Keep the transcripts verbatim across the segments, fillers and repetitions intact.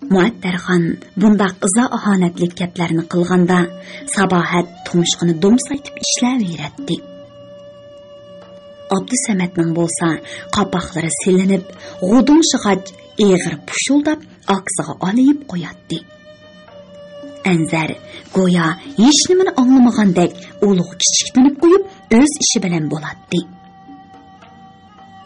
مۇئەتتەرخان بۇنداق ئىزا-ئاھانەتلىك گەپلەرنى قىلغاندا، ساباھەت تۇمشۇقىنى دومسايتىپ ئىشلەۋېرەتتى. ئابدۇسەمەتنىڭ بولسا قاپاقلىرى سېلىنىپ، غۇدۇڭشىغاچ ئېغىر پۇشۇلداپ، ئاكىسىغا ئالىيىپ قوياتتى. ئەنزەر گويا ھېچنېمىنى ئاڭلىمىغاندەك ئۇلۇغ كىچىكتىنىپ قويۇپ، ئۆز ئىشى بىلەن بولاتتى.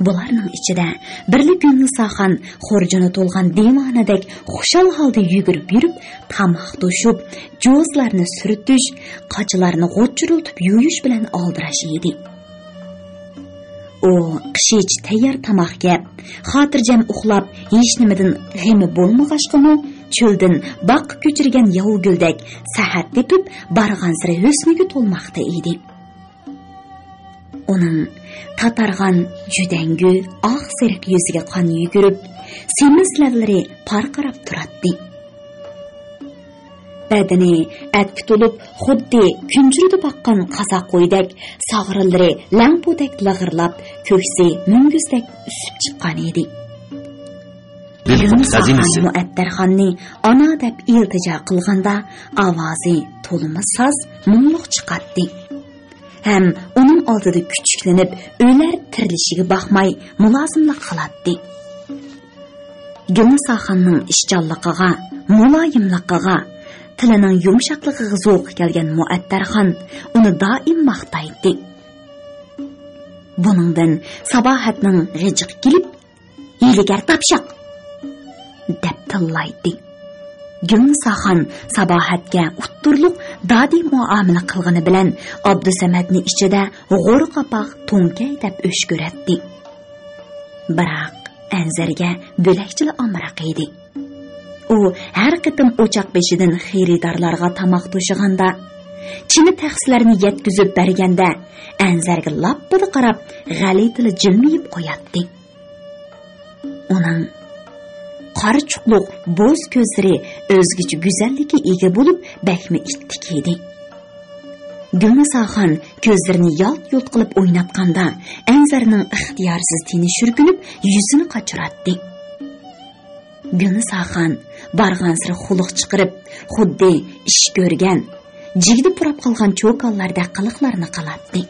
بۇلارنىڭ ئىچىدە بىرلا گۈلنىساخان خۇرجۇنى تولغان دىۋانىدەك خۇشال ھالدا يۈگۈرۈپ يۈرۈپ، تاماق توشۇپ، جوزىلارنى سۈرتۈش، قاچىلارنى غوچۇرۇلتۇپ يۇيۇش بىلەن ئالدىراش ئىدى. ئۇ قىشىچە تەييار تاماق يەپ، خاتىرجەم ئۇخلاپ، ھېچنېمىدىن غېمى بولمىغاچقىمۇ، چۆلدىن باغقا كۆچۈرگەن ياۋا گۈلدەك سەھەت تېپىپ، بارغانسېرى ھۆسنىگە تولماقتا ئىدى. ئۇنىڭ تاتارغان جۈدەڭگۈ ئاق سېرىق يۈزىگە قان يۈگۈرۈپ، سېمىز لەۋلىرى پارقىراپ تۇراتتى. بەدىنى ئەتكە تولۇپ، خۇددى كۈنجۈرىدە باققان قازاق قويىدەك، ساغرىلىرى لەڭپۇدەك لىغىرلاپ، كۆكسى مۈڭگۈزدەك ئۈسۈپ چىققان ئىدى. يۇنۇس ئاخان مۇئەتتەرخاننى ئانا دەپ ئىلتىجا قىلغاندا، ئاۋازى تولىمۇ ساز، مۇڭلۇق چىقاتتى. ھەم ئۇنىڭ ئالدىدا كۈچۈكلىنىپ، ئۆلەر تىرىلىشىگە باقماي، مۇلازىملىق قىلاتتى. گۈلنىساخاننىڭ ئىشچانلىقىغا، مۇلايىملىقىغا، تىلىنىڭ يۇمشاقلىقىغا زوقى كەلگەن مۇئەتتەرخان ئۇنى دائىم ماختايتتى. بۇنىڭدىن ساباھەتنىڭ غىجىقى كېلىپ، «ھىيلىگەر تاپشاق!» دەپ تىللايتتى. گۈلنىساخان ساباھەتكە ئۇتتۇرلۇق دادىي مۇئامىلە قىلغىنى بىلەن ئابدۇسەمەتنى ئىچىدە غورى قاپاق توڭكەي دەپ ئۆچ كۆرەتتى. بىراق، ئەنزەرگە بۆلەكچىلا ئامراق ئىدى. ئۇ ھەر قېتىم ئوچاق بېشىدىن خېرىدارلارغا تاماق توشۇغاندا، چىنە تەخسىلەرنى يەتكۈزۈپ بەرگەندە، ئەنزەرگە لاپپىدە قاراپ، غەلىتىلا جىلمىيىپ قوياتتى. ئۇنىڭ قارىچۇقلۇق بوز كۆزلىرى ئۆزگىچە گۈزەللىككە ئىگە بولۇپ، بەكمۇ ئىتتىك ئىدى. گۈلنىساخان كۆزلىرىنى يالت-يۇلت قىلىپ ئويناتقاندا، ئەنزەرنىڭ ئىختىيارسىز تېنى شۈركۈنۈپ، يۈزىنى قاچۇراتتى. گۈلنىساخان بارغانسېرى خۇلۇق چىقىرىپ، خۇددى ئىش كۆرگەن، جىگدە پۇراپ قالغان چوكانلاردەك قىلىقلارنى قىلاتتى.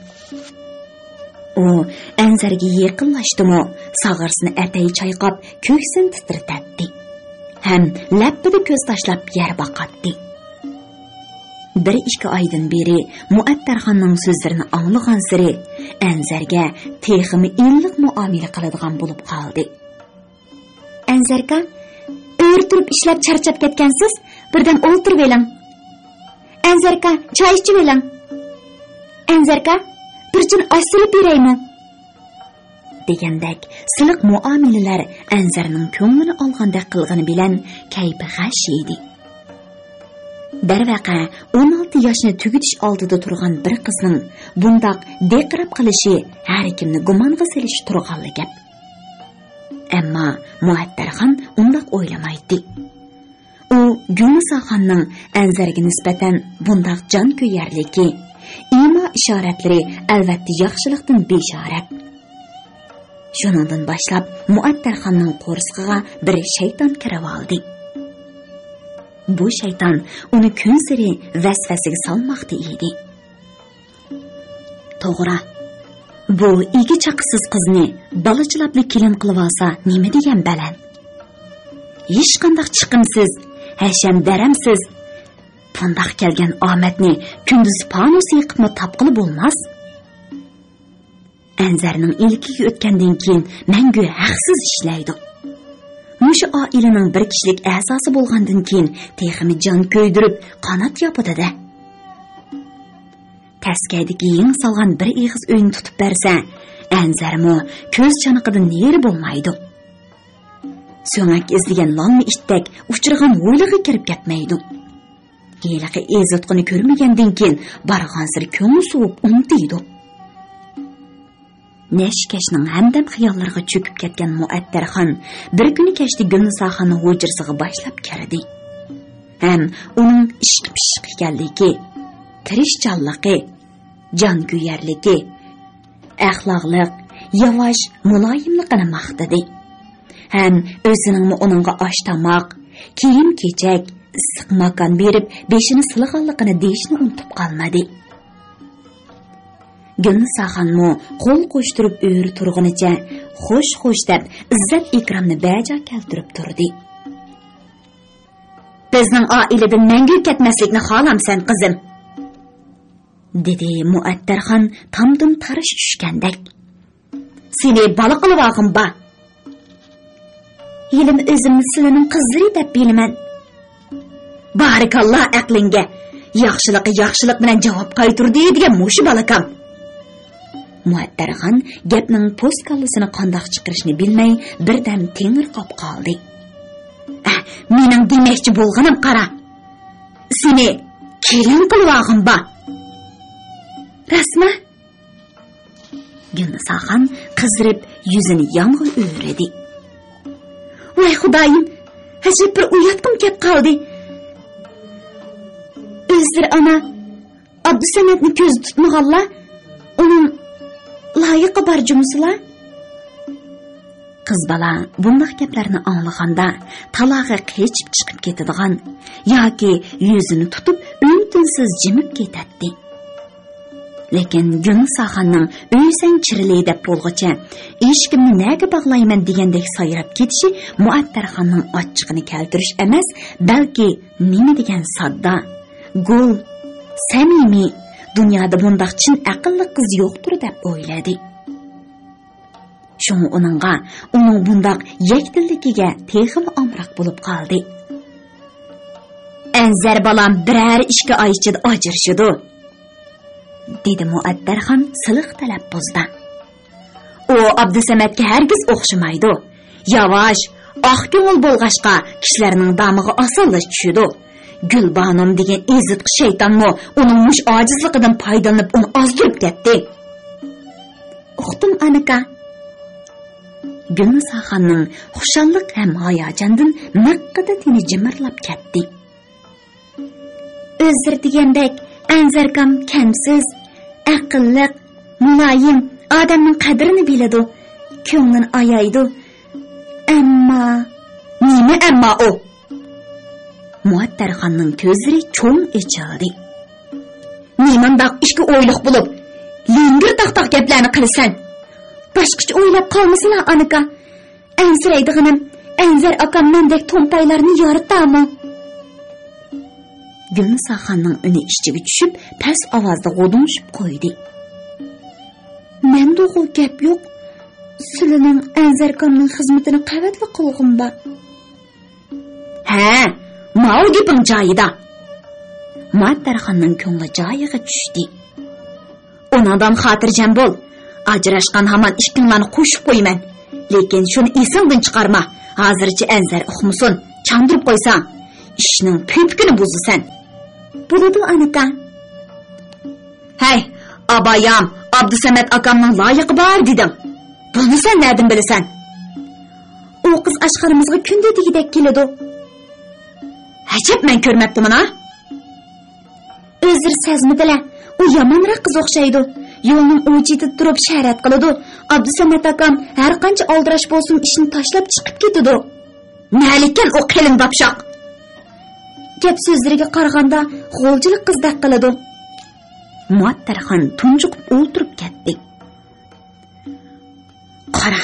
ئۇ ئەنزەرگە يېقىنلاشتىمۇ، ساغرىسىنى ئەتەي چايقاپ، كۆكسىنى تىترىتەتتى. ھەم لەپپىدە كۆز تاشلاپ يەر باقاتتى. بىر-ئىككى ئايدىن بېرى مۇئەتتەرخاننىڭ سۆزلىرىنى ئاڭلىغانسېرى، ئەنزەرگە تېخىمۇ ئىللىق مۇئامىلە قىلىدىغان بولۇپ قالدى. «ئەنزەركا، ئۆرە تۇرۇپ ئىشلەپ چارچاپ كەتكەنسىز، بىردەم ئولتۇرۇۋېلىڭ. ئەنزەركا، چاي ئىچىۋېلىڭ. ئەنزەركا، بىر چىن ئاش سېلىپ بېرەيمۇ؟» دېگەندەك سىلىق مۇئامىلىلەر ئەنزەرنىڭ كۆڭلىنى ئالغاندەك قىلغىنى بىلەن كەيپى غەش ئىدى. دەرۋەقە، ئون ئالتە ياشنى تۈگىتىش ئالدىدا تۇرغان بىر قىزنىڭ بۇنداق دىرقىراپ قېلىشى ھەركىمنى گۇمانغا سېلىشى تۇرغانلا گەپ. ئەمما مۇئەتتەرخان ئۇنداق ئويلىمايتتى. ئۇ گۈلنىساخاننىڭ ئەنزەرگە نىسبەتەن بۇنداق جانكۆيەرلىكى، ئىما-ئىشارەتلىرى ئەلۋەتتە ياخشىلىقتىن بېشارەت. شۇنىڭدىن باشلاپ مۇئەتتەرخاننىڭ قورسىقىغا بىر شەيتان كىرىۋالدى. بۇ شەيتان ئۇنى كۈنسېرى ۋەسۋەسىگە سالماقتا ئىدى. توغرا، بۇ ئىگە چاقىسىز قىزنى بالىچىلاپلا كېلىن قىلىۋالسا نېمە دېگەن بەلەن؟ ھېچقانداق چىقىمسىز، ھەشەم-دەرەمسىز، بۇنداق كەلگەن ئامەتنى كۈندۈز پانۇس يېقىپمۇ تاپقىلى بولماس. ئەنزەرنىڭ ئىلكىگە ئۆتكەندىن كېيىن مەڭگۈ ھەقسىز ئىشلەيدۇ. مۇشۇ ئائىلىنىڭ بىر كىشىلىك ئەزاسى بولغاندىن كېيىن تېخىمۇ جان كۆيدۈرۈپ، قانات ياپىدۇ-دە. تەسكەيدىكى يېڭى سالغان بىر ئېغىز ئۆينى تۇتۇپ بەرسە، ئەنزەرمۇ كۆز چانىقىدىن نېرى بولمايدۇ. سۆڭەك ئىزدىگەن لالما ئىتتەك ئۇچرىغان ھويلىغا كىرىپ كەتمەيدۇ. ھېلىقى ئېزىتقۇنى كۆرمىگەندىن كېيىن بارغانسېرى كۆڭلى سوۋۇپ ئۇنتۇيدۇ. نەشكەشنىڭ ھەمدەم خىياللىرىغا چۆكۈپ كەتكەن مۇئەتتەرخان بىر كۈنى كەچتە گۈلنىساخاننىڭ ھۇجرىسىغا باشلاپ كىردى. ھەم ئۇنىڭ ئىشقا پىششىق ئىكەنلىكى، تىرىشچانلىقى، جانكۆيەرلىكى، ئەخلاقلىق، ياۋاش، مۇلايىملىقىنى ماختىدى. ھەم ئۆزىنىڭمۇ ئۇنىڭغا ئاش-تاماق، كىيىم-كېچەك، ئىسسىق ماكان بېرىپ، بېشىنى سىلىغانلىقىنى دېيىشنى ئۇنتۇپ قالمىدى. گۈلنىساخانمۇ قول قوشتۇرۇپ ئۆرە تۇرغىنىچە، «خوش، خوش» دەپ، ئىززەت-ئىكرامنى بەجا كەلتۈرۈپ تۇردى. «بىزنىڭ ئائىلىدىن مەڭگۈ كەتمەسلىكنى خالامسەن، قىزىم؟» دېدى مۇئەتتەرخان تامدىن تارىش چۈشكەندەك. «سېنى بالا قىلىۋالغىن با.» «ھېلىمۇ ئۆزۈمنى سىلىنىڭ قىزلىرى دەپ بىلىمەن.» «بارىكاللا ئەقلىڭگە! ياخشىلىققا ياخشىلىق بىلەن جاۋاب قايتۇردى دېگەن مۇشۇ بالىكام.» مۇئەتتەرخان گەپنىڭ پوست كاللىسىنى قانداق چىقىرىشنى بىلمەي، بىردەم تېڭىرقاپ قالدى. «ئە، مېنىڭ دېمەكچى بولغىنىم قارا. سېنى كېلىن قىلىۋالغىن با.» «راستمۇ؟» گۈلنىساخان قىزىرىپ، يۈزىنى يانغا ئۆرىدى. «ۋاي خۇدايىم، ئەجەب بىر ئۇياتقۇم كەپ قالدى. ئۆزلىرى ئانا ئابدۇسەمەتنى كۆزدە تۇتمىغانلار، ئۇنىڭ لايىقى بار جۇمۇسىلا.» قىز بالا بۇنداق گەپلەرنى ئاڭلىغاندا، تالاغا قېچىپ چىقىپ كېتىدىغان ياكى يۈزىنى تۇتۇپ، ئۈن-تىنسىز جىمىپ كېتەتتى. لېكىن گۈلنىساخاننىڭ «ئۆيسەن چىرىلى» دەپ بولغۇچە، «ئېشىكىمنى نەگە باغلايمەن؟» دېگەندەك سايراپ كېتىشى مۇئەتتەرخاننىڭ ئاچچىقىنى كەلتۈرۈش ئەمەس، بەلكى نېمە دېگەن ساددا، گول، سەمىمىي، دۇنيادا بۇنداق چىن ئەقىللىق قىز يوقتۇر دەپ ئويلىدى. شۇڭا ئۇنىڭغا ئۇنىڭ بۇنداق يەكدىللىكىگە تېخىمۇ ئامراق بولۇپ قالدى. «ئەنزەر بالام بىرەر ئىككى ئاي ئىچىدە ئاجرىشىدۇ.» دېدى مۇئەتتەرخان سىلىق تەلەپپۇزدا. «ئۇ ئابدۇسەمەتكە ھەرگىز ئوخشىمايدۇ. ياۋاش، ئاق كۆڭۈل بولغاچقا، كىشىلەرنىڭ دامىغا ئاسانلا چۈشىدۇ. گۈلبانۇم دېگەن ئېزىتقۇ شەيتانمۇ ئۇنىڭ مۇشۇ ئاجىزلىقىدىن پايدىلىنىپ، ئۇنى ئازدۇرۇپ كەتتى.» «ئۇقتۇم، ئانىكا.» گۈلنىساخاننىڭ خۇشاللىق ھەم ھاياجاندىن مىققىدە تېنى جىمىرلاپ كەتتى. «ئۆزلىرى دېگەندەك ئەنزەركام كەمسىز، ئەقىللىق، مۇلايىم، ئادەمنىڭ قەدرىنى بىلىدۇ، كۆڭلىنى ئايايدۇ. ئەمما...» «نېمە ئەمما ئۇ؟» مۇئەتتەرخاننىڭ كۆزلىرى چوڭ ئېچىلدى. «نېمانداق ئىككى ئويلۇق بولۇپ، لىڭگىر تاق-تاق گەپلەرنى قىلىسەن؟ باشقىچە ئويلاپ قالمىسىلا، ئانىكا. ئەنسىرەيدىغىنىم، ئەنزەر ئاكام مەندەك تومپايلارنى يارىتامۇ؟» گۈلنىساخاننىڭ ئۈنى ئىچىگە چۈشۈپ، پەس ئاۋازدا غودۇڭشىپ قويدى. «مەندىغۇ گەپ يوق. سىلىنىڭ ئەنزەركامنىڭ خىزمىتىنى قەۋەتلا قىلغۇم بار.» «ھە، ماۋۇ گېپىڭ جايىدا.» مۇئەتتەرخاننىڭ كۆڭلى جايىغا چۈشتى. «ئۇنىڭدىن خاتىرجەم بول. ئاجراشقان ھامان ئىككىڭلارنى قوشۇپ قويىمەن. لېكىن شۇنى ئېسىڭدىن چىقارما، ھازىرچە ئەنزەر ئۇقمىسۇن، چاندۇرۇپ قويساڭ، ئىشنىڭ پۈپۈكىنى بۇزىسەن.» «بولىدۇ، ئانىكا.» «ھەي، ئابايام، ئابدۇسەمەت ئاكامنىڭ لايىقى بار دېدىڭ. بۇنى سەن نەدىن بىلىسەن؟» «ئۇ قىز ئاشخانىمىزغا كۈندە دېگۈدەك كېلىدۇ.» «ئەجەب، مەن كۆرمەپتىمەن-ھە.» «ئۆزلىرى سەزمىدىلە، ئۇ يامانراق قىز ئوخشايدۇ. يولنىڭ ئۇ چېتىدا تۇرۇپ شەرەت قىلىدۇ. ئابدۇسەمەت ئاكام ھەرقانچە ئالدىراش بولسىمۇ ئىشنى تاشلاپ چىقىپ كېتىدۇ.» «نەلىكەن ئۇ قېلىن داپشاق؟» «گەپ سۆزلىرىگە قارىغاندا غۇلجىلىق قىزدەك قىلىدۇ.» مۇئەتتەرخان تۇنجۇقۇپ ئولتۇرۇپ كەتتى. «قارا،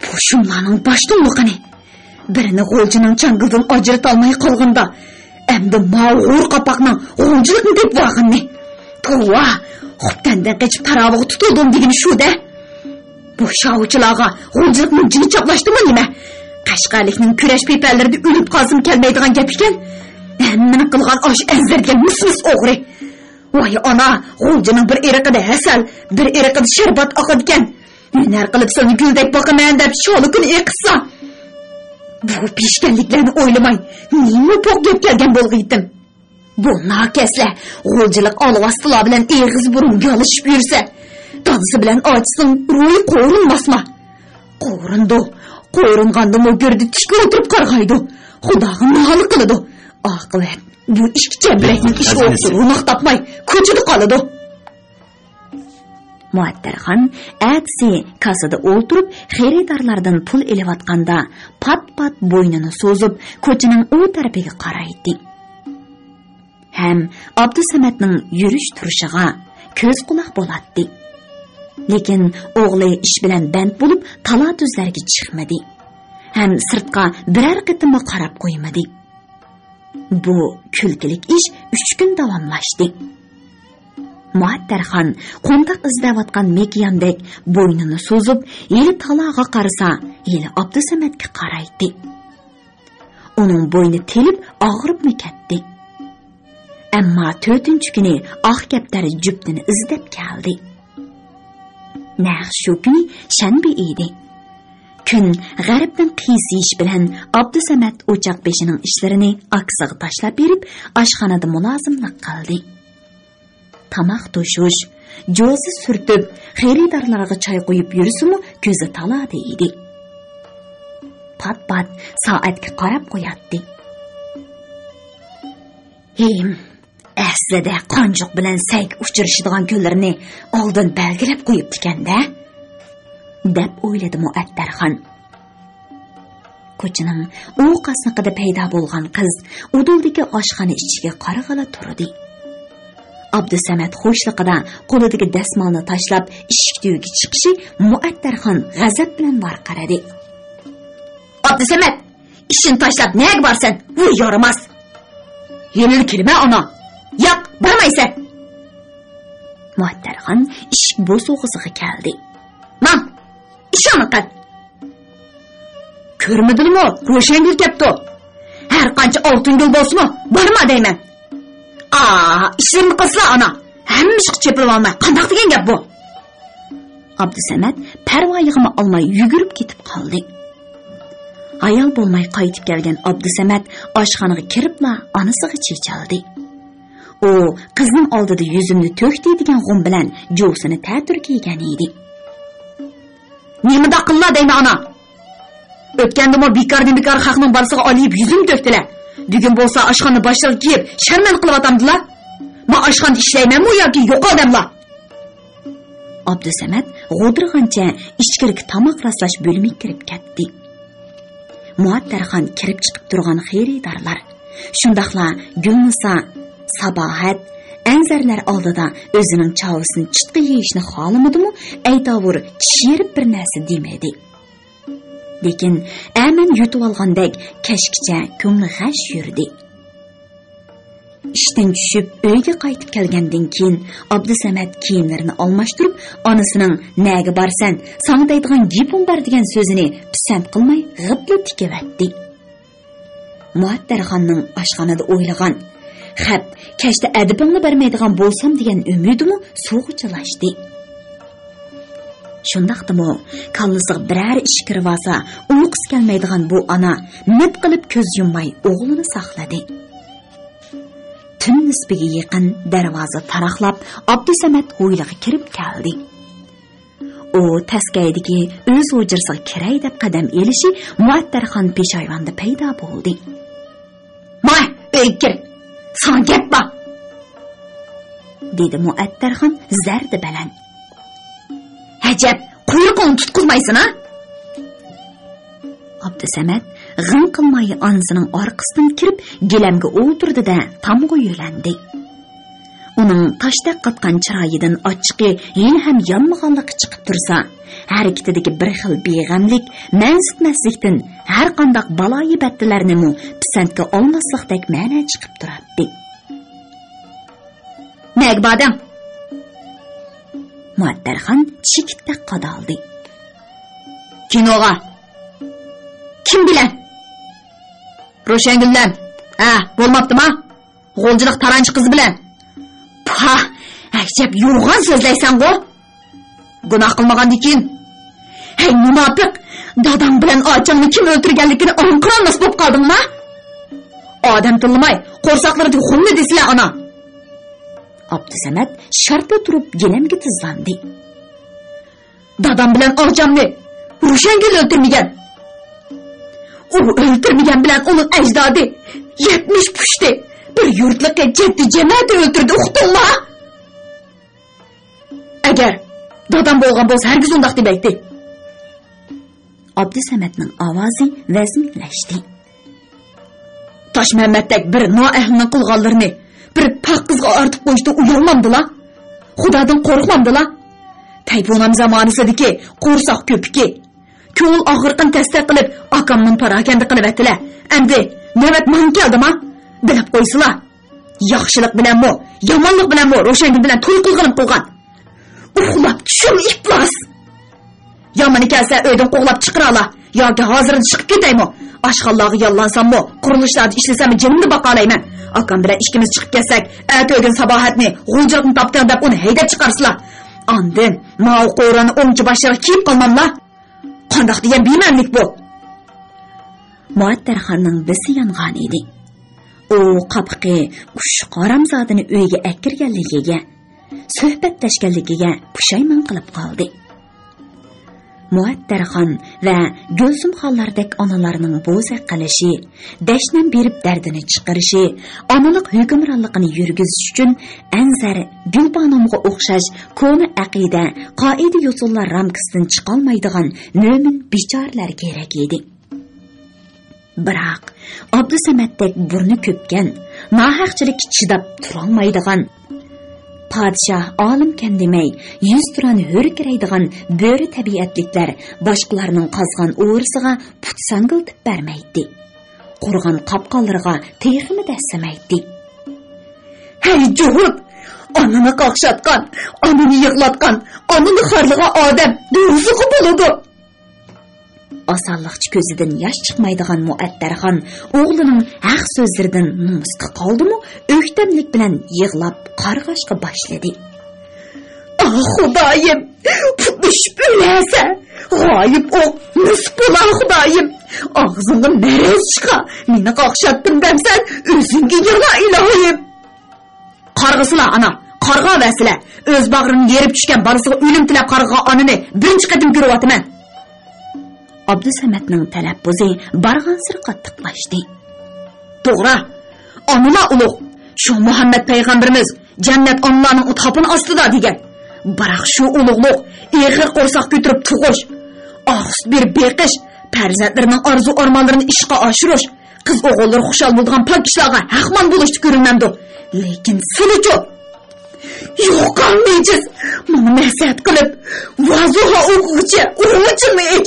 بۇ شۇملارنىڭ باشتۇڭلۇقىنى! بىرىنى غۇلجىنىڭ چاڭگىلىدىن ئاجرىتالماي قالغىنىدا، ئەمدى ماۋۇ غور قاپاقنىڭ غۇلجىلىقنى تېپىۋالغىنىنى! توۋا، خوتەندىن قېچىپ تاراۋىغا تۇتۇلدۇم دېگىنى شۇ-دە! بۇ شاۋۇچىلارغا غۇلجىلىقنىڭ جېنى چاپلاشتىمۇ نېمە؟ قەشقەرلىكنىڭ كۈرەش پېپەنلىرىدە ئۆلۈپ قالسىمۇ كەلمەيدىغان گەپ ئىكەن. ھەممىنى قىلغان ئاشۇ ئەنزەر دېگەن مىس-مىس ئوغرى. ۋاي ئانا، غۇلجىنىڭ بىر ئېرىقىدا ھەسەل، بىر ئېرىقىدا شەربەت ئاقىدىكەن. ھۈنەر قىلىپ سېنى گۈلدەك باقىمەن دەپ شالا كۈنى ئېقىتسا. بۇ پېشكەنلىكلەرنى ئويلىماي، نېمە پوق گەپ كەلگەن بولغىيتتىم. بۇ ناكەسلەر غۇلجىلىق ئالۋاستىلار بىلەن ئېغىز بۇرۇن يالىشىپ يۈرسە، دادىسى بىلەن ئاچىسىنىڭ روھى قورۇنماسما؟ قورۇنىدۇ. قورۇنغاندىمۇ گۆردە تىككە ئولتۇرۇپ قارغايدۇ. خۇداغا نالە قىلىدۇ. ئاقىۋەت، بۇ ئىككى چەمبىرەكنىڭ ئىش ئوقۇسى روناق تاپماي، كوچىدا قالىدۇ. مۇئەتتەرخان ئەتىسى كاسسىدا ئولتۇرۇپ، خېرىدارلاردىن پۇل ئېلىۋاتقاندا، پات-پات بوينىنى سوزۇپ، كوچىنىڭ ئۇ تەرىپىگە قارايتتى. ھەم ئابدۇسەمەتنىڭ يۈرۈش-تۇرۇشىغا كۆز-قۇلاق بولاتتى. لېكىن ئوغلى ئىش بىلەن بەند بولۇپ، تالا-تۈزلەرگە چىقمىدى. ھەم سىرتقا بىرەر قېتىممۇ قاراپ قويمىدى. بۇ كۈلكىلىك ئىش ئۈچ كۈن داۋاملاشتى. مۇئەتتەرخان قونداق ئىزدەۋاتقان مېكىياندەك بوينىنى سوزۇپ، ھېلى تالاغا قارىسا، ھېلى ئابدۇسەمەتكە قارايتتى. ئۇنىڭ بوينى تېلىپ ئاغرىپمۇ كەتتى. ئەمما تۆتىنچى كۈنى ئاق كەپتەر جۈپتىنى ئىزدەپ كەلدى. نەق شۇ كۈنى شەنبە ئىدى. كۈن غەربتىن قىيسىيىش بىلەن ئابدۇسەمەت ئوچاق بېشىنىڭ ئىشلىرىنى ئاكىسىغا تاشلاپ بېرىپ، ئاشخانىدا مۇلازىملىق قىلدى. تاماق توشۇش، جوزا سۈرتۈپ، خېرىدارلارغا چاي قۇيۇپ يۈرسىمۇ، كۆزى تالادا ئىدى. پات-پات سائەتكە قاراپ قوياتتى. ھېم، ئەسلىدە قانجۇق بىلەن سەيگە ئۇچرىشىدىغان كۈنلىرىنى ئالدىن بەلگىلەپ قويۇپتىكەن-دە، دەپ ئويلىدى مۇئەتتەرخان. كوچىنىڭ ئۇ قاسنىقىدا پەيدا بولغان قىز ئۇدۇلدىكى ئاشخانا ئىچىگە قارىغىلى تۇردى. ئابدۇسەمەت خۇشلۇقىدا قولىدىكى دەسمالنى تاشلاپ ئىشىك تۈۋىگە چىقىشى مۇئەتتەرخان غەزەپ بىلەن ۋارقىرىدى. ئابدۇسەمەت! ئىشىنى تاشلاپ نەگە بارسەن؟ ۋۇي يارىماس! ھېلىلا كېلىمەن ئانا! ياق، بارمايسەن! مۇئەتتەرخان ئىشىك بوسۇغىسىغا كەلدى. ماڭ! ئىشىڭنى قىل! كۆرمىدىلىمۇ، روشەنگۈل كەپتۇ! ھەر قانچە ئالتۇنگۈل بولسىمۇ، بارما دەيمەن! ئا، ئىشلىرىنى قىلسىلا ئانا! ھەممە ئىشقا چېپىلىۋالماي، قانداق دېگەن گەپ بۇ؟ ئابدۇسەمەت پەرۋايىغىمۇ ئالماي يۈگۈرۈپ كېتىپ قالدى. ھايال بولماي قايتىپ كەلگەن ئابدۇسەمەت ئاشخانىغا كىرىپلا ئانىسىغا چېچىلدى. ئۇ قىزنىڭ ئالدىدا يۈزۈمنى تۆكتى دېگەن غۇم بىلەن جوسىنى تەتۈر كىيگەن ئىدى. نېمىنداق قىللا دەيمەن ئانا؟ ئۆتكەندىمۇ بىكاردىن بىكار خەقنىڭ بالىسىغا ئالىيىپ يۈزۈمنى تۆكتىلە. بۈگۈن بولسا ئاشخانا باشلىقى كىيىپ شەرمەن قىلىۋاتامدىلا. ما ئاشخانىدا ئىشلەيمەنمۇ ياكى يوقال دەملا؟ ئابدۇسەمەت غودۇرغانچە ئىچكىرىكى تاماق راسلاش بۆلۈمىگە كىرىپ كەتتى. مۇئەتتەرخان كىرىپ چىقىپ تۇرغان خېرىدارلار، شۇنداقلا گۈلنىسا، ساباھەت، ئەنزەرلەر ئالدىدا ئۆزىنىڭ چاۋىسىنى چىتقا يېيىشنى خالىمىدىمۇ، ئەيتاۋۇر چىش يېرىپ بىر نەرسە دېمىدى. لېكىن ئەمەن يۇتۇۋالغاندەك كەچكىچە كۆڭلى غەش يۈردى. ئىشتىن چۈشۈپ ئۆيگە قايتىپ كەلگەندىن كېيىن، ئابدۇسەمەت كىيىملىرىنى ئالماشتۇرۇپ، ئانىسىنىڭ «نەگە بارىسەن، ساڭا دەيدىغان گېپىم بار» دېگەن سۆزىنى پىسەنت قىلماي غىپلا تىكىۋەتتى. مۇئەتتەرخاننىڭ ئاشخانىدا ئويلىغان، خەپ، كەچتە ئەدىپىڭنى بەرمەيدىغان بولسام دېگەن ئۈمىدىمۇ سۇغا چىلاشتى. شۇنداقتىمۇ كاللىسىغا بىرەر ئىش كىرىۋالسا، ئۇيقۇسى كەلمەيدىغان بۇ ئانا مىت قىلىپ كۆز يۇمماي ئوغلىنى ساقلىدى. تۈن نىسپىگە يېقىن دەرۋازا تاراقلاپ، ئابدۇسەمەت ھويلىغا كىرىپ كەلدى. ئۇ تەسكەيدىكى ئۆز ھۇجرىسىغا كىرەي دەپ قەدەم ئېلىشى مۇئەتتەرخان پېشايۋاندا پەيدا بولدى. «ماڭە، ئۆيگە كىر! ساڭا گەپ بار!» دېدى مۇئەتتەرخان زەردە بىلەن. «ھەجەپ، قۇيرۇقۇڭنى تۇتقۇزمايسەن ھە؟» ئابدۇسەمەت غىڭ قىلماي ئانىسىنىڭ ئارقىسىدىن كىرىپ، گىلەمگە ئولتۇردى-دە، تامغا يۆلەندى. ئۇنىڭ تاشتەك قاتقان چىرايىدىن ئاچچىقى ھېلىھەم يانمىغانلىقى چىقىپ تۇرسا، ھەرىكىتىدىكى بىر خىل بىغەملىك، مەنسىتمەسلىكتىن ھەرقانداق بالايىبەتتىلەرنىمۇ پىسەنتكە ئالماسلىقتەك مەنە چىقىپ تۇراتتى. «نەگە باردىڭ؟» مۇئەتتەرخان چېكىتتەك قادالدى. «كىنوغا.» «كىم بىلەن؟» «روشەنگۈل بىلەن.» «ھە، بولماپتىما؟ غۇلجىلىق تارانچى قىزى بىلەن.» «پاھ، ئەجەب يوغان سۆزلەيسەنغۇ! گۇناھ قىلمىغاندىكىن.» «ھەي، مۇناپىق! داداڭ بىلەن ئاچاڭنى كىم ئۆلتۈرگەنلىكىنى ئاڭقىرالماس بولۇپ قالدىڭما؟» «ئادەم تىللىماي، قورساقلىرىدىكى خۇمنى دېسىلە ئانا!» ئابدۇسەمەت شارتلا تۇرۇپ گىلەمگە تىزلاندى. «دادام بىلەن ئاغىچامنى روشەنگۈل ئۆلتۈرمىگەن. ئۇ ئۆلتۈرمىگەن بىلەن ئۇنىڭ ئەجدادى يەتمىش پۇشتى، بىر يۇرتلۇقى جەددى جەمەتى ئۆلتۈردى، ئۇقتۇڭما؟ ئەگەر دادام بولغان بولسا ھەرگىز ئۇنداق دېمەيتتى. ئابدۇسەمەتنىڭ ئاۋازى ۋەزمىنلەشتى. تاشمەممەتتەك بىر نائەھلىنىڭ قىلغانلىرىنى بىر پاكىزغا ئارتىپ قويۇشتىن ئۇيالمامدىلا؟ خۇدادىن قورقمامدىلا؟ تەيپۇنام زامانىسىدىكى قورساق كۆپۈكى، كۆڭۈل ئاغرىقىنى تەستە قىلىپ، ئاكامنىڭ پاراكەندە قىلىۋەتتىلە. ئەمدى نۆۋەت ماڭا كەلدىما؟ بىلىپ قويسىلا. ياخشىلىق بىلەنمۇ، يامانلىق بىلەنمۇ روشەنگۈل بىلەن توي قىلغىنىم قىلغان. ئۇخلاپ چۈشۈم ئىپلاس. يامىنى كەلسە ئۆيدىن قوغلاپ چىقىرالا. ياكى ھازىرلا چىقىپ كېتەيمۇ؟ ئاشخانىلارغا ياللانساممۇ، قۇرۇلۇشلاردا ئىشلىسەممۇ جېنىمنى باقالايمەن. ئاكام بىلەن ئىككىمىز چىقىپ كەتسەك، ئەتە ئۆگۈن ساباھەتنى، غۇلجىلىقنى تاپتىڭ دەپ ئۇنى ھەيدەپ چىقارسىلا. ئاندىن ماۋۇ قورۇنى ئوڭچە باشلىرىغا كىيىپ قالماملا؟ قانداق دېگەن بىمەنىلىك بۇ؟ مۇئەتتەرخاننىڭ بىسى يانغان ئىدى. ئۇ قاپىقى ئۇششۇق ھارامزادىنى ئۆيگە ئەكىرگەنلىكىگە، سۆھبەتلەشكەنلىكىگە پۇشايمان قىلىپ قالدى. مۇئەتتەرخان ۋە گۈلزۇمخانلاردەك ئانىلارنىڭ بوزەك قىلىشى، دەشنەم بېرىپ دەردىنى چىقىرىشى، ئانىلىق ھۆكۈمرانلىقىنى يۈرگۈزۈش ئۈچۈن ئەنزەر، گۈلبانۇمغا ئوخشاش كونا ئەقىدە، قائىدە-يوسۇنلار رامكىسىدىن چىقالمايدىغان مۆمىن بىچارىلەر كېرەك ئىدى. بىراق، ئابدۇسەمەتتەك بۇرنى كۆپكەن، ناھەقچىلىككە چىداپ تۇرالمايدىغان، پادىشاھ ئالىمكەن دېمەي، يۈزتۇرانە ھۆركىرەيدىغان بۆرە تەبىئەتلىكلەر باشقىلارنىڭ قازغان ئورىسىغا پۇت ساڭگىلىتىپ بەرمەيتتى. قۇرغان قاپقانلىرىغا تېخىمۇ دەسسىمەيتتى. ھەي جۇھۇت! ئانىنى قاقشاتقان، ئانىنى يىغلاتقان، ئانىنى خارلىغان ئادەم دوزىخى بولىدۇ! ئاسانلىقچە كۆزىدىن ياش چىقمايدىغان مۇئەتتەرخان ئوغلىنىڭ ھەق سۆزلىرىدىن نومۇسقا قالدىمۇ، ئۆكتەملىك بىلەن يىغلاپ قارغاشقا باشلىدى. ئاھ خۇدايىم، پۇتلىشىپ ئۆلەسەن، غايىب ئوق نېسىپ بولا خۇدايىم، ئاغزىڭدىن مەرەز چىقا، مېنى قاقشاتتىم دەمسەن، ئۆزۈڭگە يىغلا ئىلاھىم. قارغىسىلا ئانا، قارغاۋەرسىلە. ئۆز باغرىنى يېرىپ چۈشكەن بالىسىغا ئۆلۈم تىلەپ قارغىغان ئانىنى بىرىنچى قېتىم كۆرۈۋاتىمەن. ئابدۇسەمەتنىڭ تەلەپپۇزى بارغانسېرى قاتتىقلاشتى. توغرا، ئانىلار ئۇلۇغ. شۇ مۇھەممەد پەيغەمبىرىمىز جەننەت ئانىلارنىڭ تاپىنى ئاستىدا دېگەن. بىراق شۇ ئۇلۇغلۇق ئېغىر قورساق كۆتۈرۈپ تۇغۇش، ئاق سۈت بېرىپ بېقىش، پەرزەنتلىرىنىڭ ئارزۇ-ئارمانلىرىنى ئىشقا ئاشۇرۇش، قىز ئوغۇللىرى خۇشال بولىدىغان پاك ئىشلارغا ھەقمان بولۇشتا كۆرۈنمەمدۇ؟ لېكىن سىلىچۇ؟ يوقام نىجىس، ماڭا نەسىھەت قىلىپ، ۋازۇھا ئوقۇغۇچە ئۇرغۇچىنى ئىچ،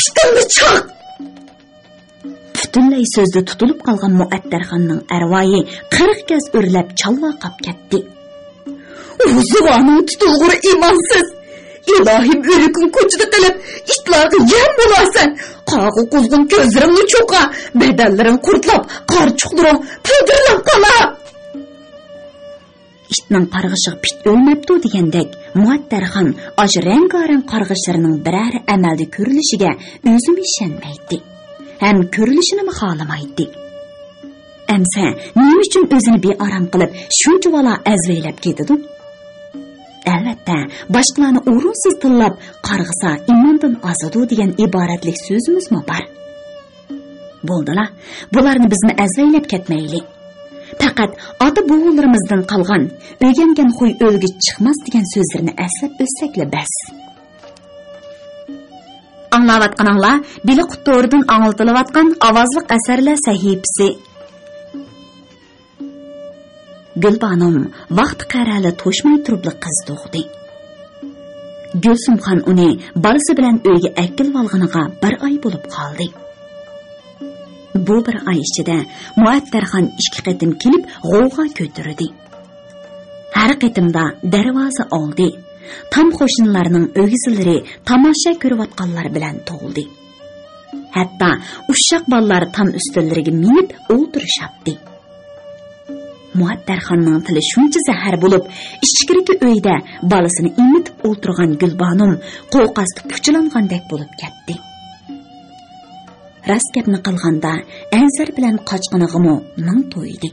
پىتىڭنى چاق. پۈتۈنلەي سۆزدە تۇتۇلۇپ قالغان مۇئەتتەرخاننىڭ ئەرۋايى قىرىق گەز ئۆرلەپ چالۋاقاپ كەتتى. ۋۇزۇۋانىڭ تۇتۇلغۇرى ئىمانسىز! ئىلاھىم، ئۆلۈكۈڭ كوچىدا قېلىپ، ئىتلارغا يەم بولارسەن! قاغا قۇزغۇن كۆزلىرىڭنى چوقا، بەدەنلىرىڭ قۇرتلاپ، قارچۇقلىرىڭ پىلدىرلاپ قالار! ئىتنىڭ قارغىشىغا پىت ئۆلمەپتۇ دېگەندەك، مۇئەتتەرخان ئاشۇ رەڭگارەڭ قارغىشلىرىنىڭ بىرەر ئەمەلدە كۆرۈلۈشىگە ئۆزىمۇ ئىشەنمەيتتى. ھەم كۆرۈلۈشىنىمۇ خالىمايتتى. ئەمسە نېمە ئۈچۈن ئۆزىنى بىئارام قىلىپ، شۇنچىۋالا ئەزۋەيلەپ كېتىدۇ؟ ئەلۋەتتە، باشقىلارنى ئورۇنسىز تىللاپ، قارغىسا ئىماندىن ئازىدۇ دېگەن ئىبارەتلىك سۆزىمىزمۇ بار. بولدىلا، بۇلارنى بىزمۇ ئەزۋەيلەپ كەتمەيلى. پەقەت ئاتا-بوۋىلىرىمىزدىن قالغان، «ئۆگەنگەن خۇي ئۆلگۈچە چىقماس» دېگەن سۆزلىرىنى ئەسلەپ ئۆتسەكلا بەس. ئاڭلاۋاتقىنىڭلار بېلىققۇت تورىدىن ئاڭلىتىلىۋاتقان ئاۋازلىق ئەسەرلەر سەھىپىسى. گۈلبانۇم ۋاقتى قەرەلى توشماي تۇرۇپلا قىز تۇغدى. گۈلسۈمخان ئۇنى بالىسى بىلەن ئۆيگە ئەكېلىۋالغىنىغا بىر ئاي بولۇپ قالدى. بۇ بىر ئاي ئىچىدە مۇئەتتەرخان ئىككى قېتىم كېلىپ غوۋغا كۆتۈردى. ھەر قېتىمدا دەرۋازا ئالدى، تام قوشنىلارنىڭ ئۆگزىلىرى تاماشا كۆرۈۋاتقانلار بىلەن تولدى. ھەتتا ئۇششاق بالىلار تام ئۈستەللىرىگە مىنىپ ئولتۇرۇشاتتى. مۇئەتتەرخاننىڭ تىلى شۇنچە زەھەر بولۇپ، ئىچكىرىكى ئۆيدە بالىسىنى ئېمىتىپ ئولتۇرغان گۈلبانۇم قوقاستا پۇچىلانغاندەك بولۇپ كەتتى. راست گەپنى قىلغاندا، ئەنزەر بىلەن قاچقىنىغىمۇ مىڭ تويدى.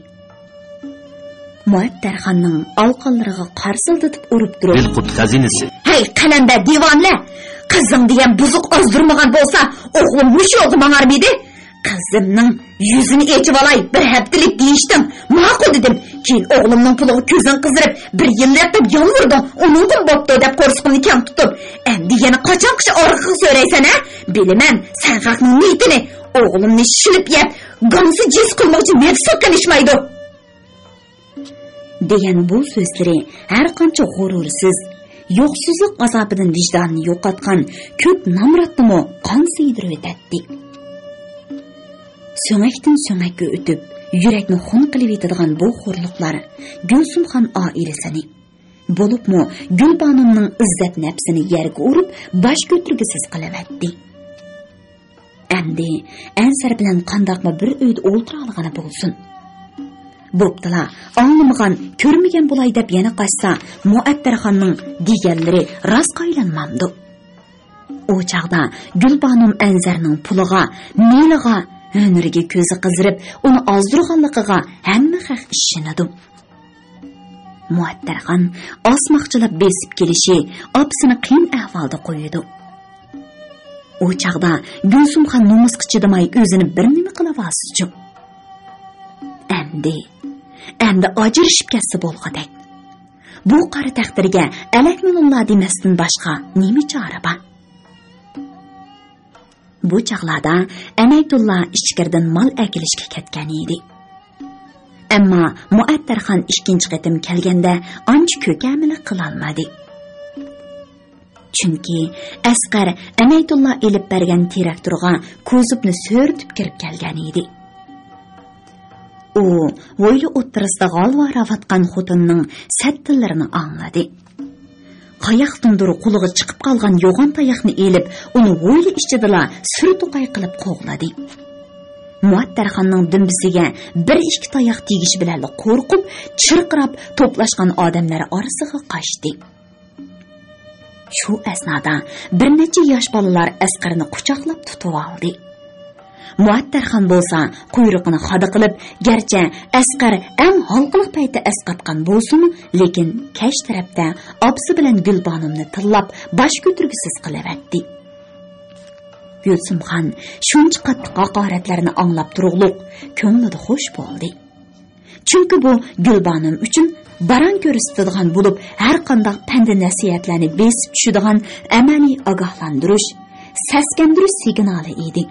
مۇئەتتەرخاننىڭ ئالىقانلىرىغا قارسىلدىتىپ ئۇرۇپ تۇرۇپ، بىلقۇت خەزىنىسى. ھەي، قەلەندەر دىۋانىلەر! قىزىڭ دېگەن بۇزۇق ئازدۇرمىغان بولسا، ئوغلۇم مۇشۇ يولغا ماڭارمىدى؟ «قىزىمنىڭ يۈزىنى ئېچىۋالاي، بىر ھەپتىلىك» دېيىشتىڭ. «ماقۇل» دېدىم. كېيىن «ئوغلۇمنىڭ پۇلىغا كۆزۈڭ قىزىرىپ، بىر يىللىق» دەپ يالۋۇردۇڭ. ئۇنىڭغىمۇ «بوپتۇ» دەپ قورسىقىمنى كەڭ تۇتۇپ، «ئەمدى يەنە قاچانغىچە ئارقىغا سۆرەيسەن، ھە؟ بىلىمەن سەن خەقنىڭ نىيىتىنى. ئوغلۇمنى شىلىپ يەپ، گاڭسا جىس قىلماقچى، نېرى ساققان ئىشمايدۇ» دېگەن بۇ سۆزلىرى ھەرقانچە غۇرۇرسىز، يوقسۇزلۇق ئازابىدىن ۋىجدانىنى يوقاتقان كۆك نامراتنىمۇ قان سىيدۇرۇۋېتەتتى. سۆڭەكتىن سۆڭەككە ئۆتۈپ، يۈرەكنى خۇن قىلىۋېتىدىغان بۇ خورلۇقلار گۈلسۇمخان ئائىلىسىنى، بولۇپمۇ گۈلبانۇمنىڭ ئىززەت نەپسىنى يەرگە ئۇرۇپ، باش كۆتۈرگۈسىز قىلىۋەتتى. ئەمدى ئەنسەر بىلەن قانداقمۇ بىر ئۆيدە ئولتۇرالىغىنى بولسۇن؟ بوپتۇلا، ئاڭلىمىغان، كۆرمىگەن بولاي دەپ يەنە قاچسا، مۇئەتتەرخاننىڭ دېگەنلىرى راستقا ئايلانمامدۇ؟ ئۇ چاغدا گۈلبانۇم ئەنزەرنىڭ پۇلىغا، مېلىغا، ھۈنىرىگە كۆزى قىزىرىپ، ئۇنى ئازدۇرغانلىقىغا ھەممە خەق ئىشىنىدۇ. مۇئەتتەرخان ئاسماقچىلاپ بېسىپ كېلىشى ئاپىسىنى قىيىن ئەھۋالدا قويىدۇ. ئۇ چاغدا گۈلسۇمخان نومۇسقا چىدىماي ئۆزىنى بىر نېمە قىلىۋالسىچۇ؟ ئەمدى، ئەمدى ئاجرىشىپ كەتسە بولغۇدەك. بۇ قارا تەقدىرگە ئەلەكمۇلۇللا دېمەستىن باشقا نېمە چارە بار؟ بۇ چاغلاردا ئەمەيتۇللا ئىچكىرىدىن مال ئەكېلىشكە كەتكەن ئىدى. ئەمما مۇئەتتەرخان ئىككىنچى قېتىم كەلگەندە ئانچە كۆكەملىك قىلالمىدى. چۈنكى ئەسقەر ئەمەيتۇللا ئېلىپ بەرگەن تىراكتورغا كوزۇپنى سۆرىتىپ كىرىپ كەلگەن ئىدى. ئۇ ھويلا ئوتتۇرىسىدا غالۋاراۋاتقان خوتۇننىڭ سەت تىللىرىنى ئاڭلىدى. قاياقتىندۇر قولىغا چىقىپ قالغان يوغان تاياقنى ئېلىپ، ئۇنى ھويلا ئىچىدىلا سۈر توقاي قىلىپ قوغلىدى. مۇئەتتەرخاننىڭ دۈمبىسىگە بىر ئىككى تاياق تېگىشى بىلەنلا قورقۇپ، چىرقىراپ توپلاشقان ئادەملەر ئارىسىغا قاچتى. شۇ ئەسنادا بىر نەچچە ياش بالىلار ئەسقەرنى قۇچاقلاپ تۇتۇۋالدى. مۇئەتتەرخان بولسا قۇيرۇقىنى خادا قىلىپ، گەرچە ئەسقەر ئەڭ ھالقىلىق پەيتتە ئەسقاتقان بولسىمۇ، لېكىن كەچ تەرەپتە ئاپىسى بىلەن گۈلبانۇمنى تىللاپ، باش كۆتۈرگۈسىز قىلىۋەتتى. گۈلسۇمخان شۇنچە قاتتىق ھاقارەتلەرنى ئاڭلاپ تۇرۇقلۇق، كۆڭلىدە خوش بولدى. چۈنكى بۇ گۈلبانۇم ئۈچۈن باراڭ كۆرسىتىدىغان بولۇپ، ھەرقانداق پەند-نەسىھەتلەرنى بېسىپ چۈشىدىغان ئەمەلىي ئاگاھلاندۇرۇش، سەسكەندۈرۈش سىگنالى ئىدى.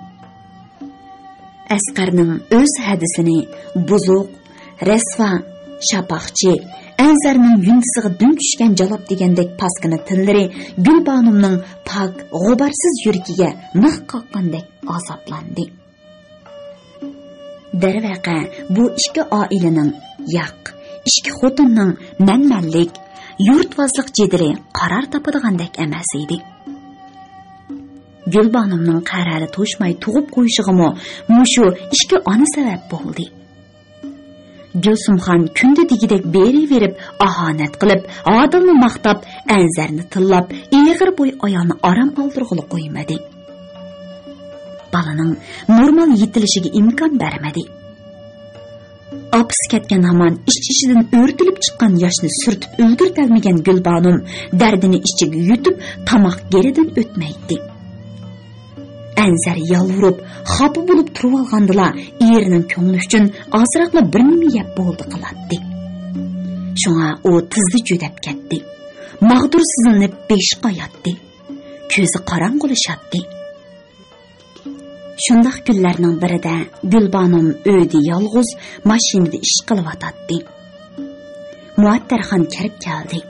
ئەسقەرنىڭ ئۆز ھەدىسىنى بۇزۇق، رەسۋا، شاپاقچى، ئەنزەرنىڭ يۇندىسىغا دۈم چۈشكەن جالاپ دېگەندەك پاسكىنا تىللىرى گۈلبانۇمنىڭ پاك، غۇبارسىز يۈرىكىگە مىخ قاققاندەك ئازابلاندى. دەرۋەقە، بۇ ئىككى ئائىلىنىڭ، ياق، ئىككى خوتۇننىڭ مەنمەنلىك، يۇرتۋازلىق جېدىلى قارار تاپىدىغاندەك ئەمەس ئىدى. گۈلبانۇمنىڭ قەرەلى توشماي تۇغۇپ قويۇشىغىمۇ مۇشۇ ئىككى ئانا سەۋەب بولدى. گۈلسۇمخان كۈندە دېگۈدەك بېرىۋېرىپ، ئاھانەت قىلىپ، ئادىلنى ماختاپ، ئەنزەرنى تىللاپ، ئېغىر بوي ئايالنى ئارام ئالدۇرغىلى قويمىدى. بالىنىڭ نورمال يېتىلىشىگە ئىمكان بەرمىدى. ئاپىسى كەتكەن ھامان ئىچ-ئىچىدىن ئۆرتىلىپ چىققان ياشنى سۈرتۈپ ئۈلگۈرتەلمىگەن گۈلبانۇم دەردىنى ئىچىگە يۇتۇپ، تاماق گېلىدىن ئۆتمەيتتى. ئەنزەر يالۋۇرۇپ، خاپا بولۇپ تۇرۇۋالغاندىلا، ئېرىنىڭ كۆڭلى ئۈچۈن ئازراقلا بىر نېمە يەپ بولدى قىلاتتى. شۇڭا ئۇ تېزلا جۈدەپ كەتتى. ماغدۇرسىزلىنىپ بېشى قاياتتى. كۆزى قاراڭغۇلىشاتتى. شۇنداق كۈنلەرنىڭ بىرىدە گۈلبانۇم ئۆيدە يالغۇز ماشىنىدا ئىش قىلىۋاتاتتى. مۇئەتتەرخان كىرىپ كەلدى.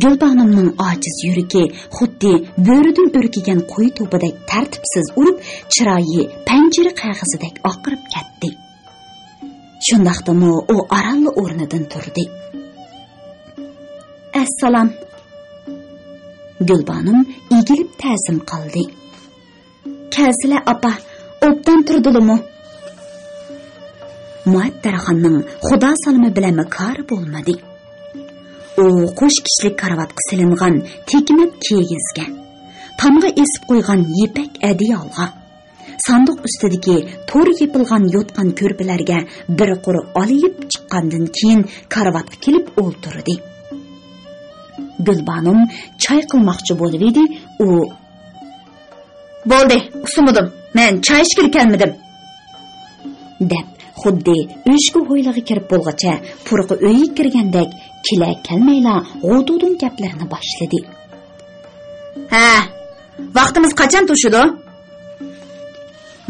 گۈلبانۇمنىڭ ئاجىز يۈرىكى خۇددى بۆرىدىن ئۈركۈگەن قوي توپىدەك تەرتىپسىز ئۇرۇپ، چىرايى پەنجىرە قەغىزىدەك ئاقىرىپ كەتتى. شۇنداقتىمۇ ئۇ ئارانلا ئورنىدىن تۇردى. ئەسسالام. گۈلبانۇم ئېگىلىپ تەزىم قىلدى. كەلسىلە، ئاپا، ئوبدان تۇردىلىمۇ؟ مۇئەتتەرخاننىڭ خۇدا سالىمى بىلەنمۇ كارى بولمىدى. ئۇ قوش كىشىلىك كارىۋاتقا سېلىنغان تىكىنەك كىگىزگە، تامغا ئېسىپ قويغان يىپەك ئەدىيالغا، ساندۇق ئۈستىدىكى تور يېپىلغان يوتقان كۆرپىلەرگە بىر قۇر ئالىيىپ چىققاندىن كېيىن، كارىۋاتقا كېلىپ ئولتۇردى. گۈلبانۇم چاي قىلماقچى بولۇۋىدى، ئۇ، بولدى، ئۇسسىمىدىم. مەن چاي ئىچكىلى كەلمىدىم. دەپ، خۇددى ئۆچكە ھويلىغا كىرىپ بولغۇچە پۇرىقى ئۆيگە كىرگەندەك كېلە-كەلمەيلا غۇدۇدۇن گەپلىرىنى باشلىدى. ھە، ۋاقتىمىز قاچان توشىدۇ؟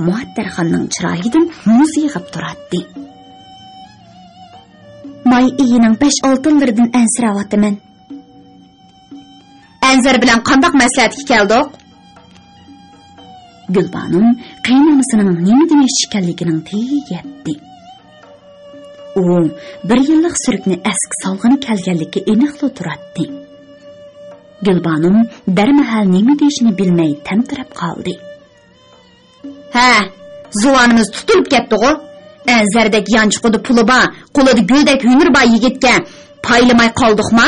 مۇئەتتەرخاننىڭ چىرايىدىن مۇز يېغىپ تۇراتتى. ماي ئېيىنىڭ بەش-ئالتىلىرىدىن ئەنسىرەۋاتىمەن. ئەنزەر بىلەن قانداق مەسلىھەتكە كەلدۇق؟ گۈلبانۇم قېيىنئانىسىنىڭ نېمە دېمەكچى ئىكەنلىكىنىڭ تېگىگە يەتتى. ئۇ بىر يىللىق سۈرۈكنى ئەسكە سالغىلى كەلگەنلىكى ئېنىقلا تۇراتتى. گۈلبانۇم دەرمەھەل نېمە دېيىشىنى بىلمەي تەمتىرەپ قالدى. ھە، زۇۋانىمىز تۇتۇلۇپ كەتتىغۇ. ئەنزەردەك يانچۇقىدا پۇلى بار، قولىدا گۈلدەك ھۈنىرى بار يىگىتكە پايلىماي قالدۇقما؟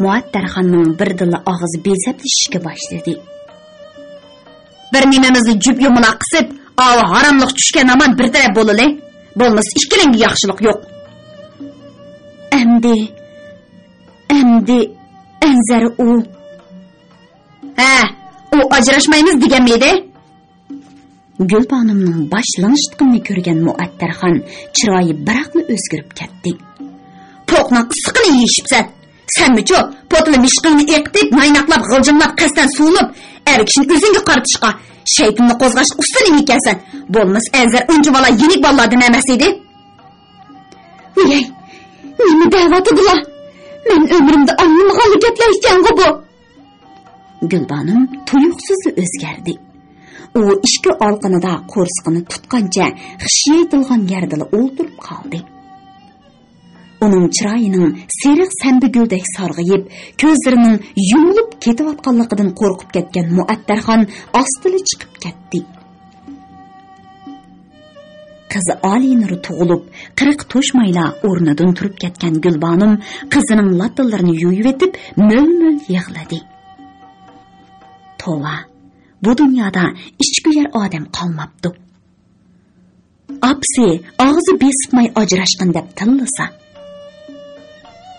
مۇئەتتەرخاننىڭ بىردىنلا ئاغزى بېزەپ دېشىشكە باشلىدى. بىر نېمىمىزنى جۈپ يۇمىلاق قىسىپ، ئاۋۇ ھاراملىق چۈشكەن ھامان بىر تەرەپ بولىلى. بولمىسا ئىككىلەنگە ياخشىلىق يوق. ئەمدى، ئەمدى ئەنزەر ئۇ. ھە، ئۇ ئاجراشمايمىز دېگەنمىدى؟ گۈلبانۇمنىڭ باش لىڭشىتقىنىنى كۆرگەن مۇئەتتەرخان چىرايى بىراقلا ئۆزگىرىپ كەتتى. پوقنىڭ ئىسسىقىنى يېيىشىپسەن. سەنمۇچۇ، پوتىلا مىشقىڭنى ئېقىتىپ، نايناقلاپ، غىلجىملاپ، قەستەن سۇنۇپ، ئەر كىشىنى ئۆزۈڭگە قارىتىشقا، شەيتىننى قوزغاشقا ئۇستا نېمە ئىكەنسەن؟ بولمىسا ئەنزەر ئۇنچە بالا يېنىك بالىلاردىن ئەمەس ئىدى. ۋىيەي، نېمە دەۋاتىدىلا؟ مەن ئۆمرۈمدە ئاڭلىمىغانلا گەپلەر ئىكەنغۇ بۇ. گۈلبانۇم تۇيۇقسىزلا ئۆزگەردى. ئۇ ئىككى ئالىقىنىدا قورسىقىنى تۇتقانچە خىشيايتىلغان يەردىلا ئولتۇرۇپ قالدى. ئۇنىڭ چىرايىنىڭ سېرىق سەمبىگۈلدەك سارغىيىپ، كۆزلىرىنىڭ يۇمۇلۇپ كېتىۋاتقانلىقىدىن قورقۇپ كەتكەن مۇئەتتەرخان ئاستىلا چىقىپ كەتتى. قىزى ئالىينۇر تۇغۇلۇپ، قىرىق توشمايلا ئورنىدىن تۇرۇپ كەتكەن گۈلبانۇم قىزىنىڭ لاتىلىرىنى يۇيۇۋېتىپ، مۆل-مۆل يىغلىدى. توۋا، بۇ دۇنيادا ئىچكۈيەر ئادەم قالماپتۇ. ئاپىسى ئاغزى بېسىقماي ئاجراشقىن دەپ تىللىسا،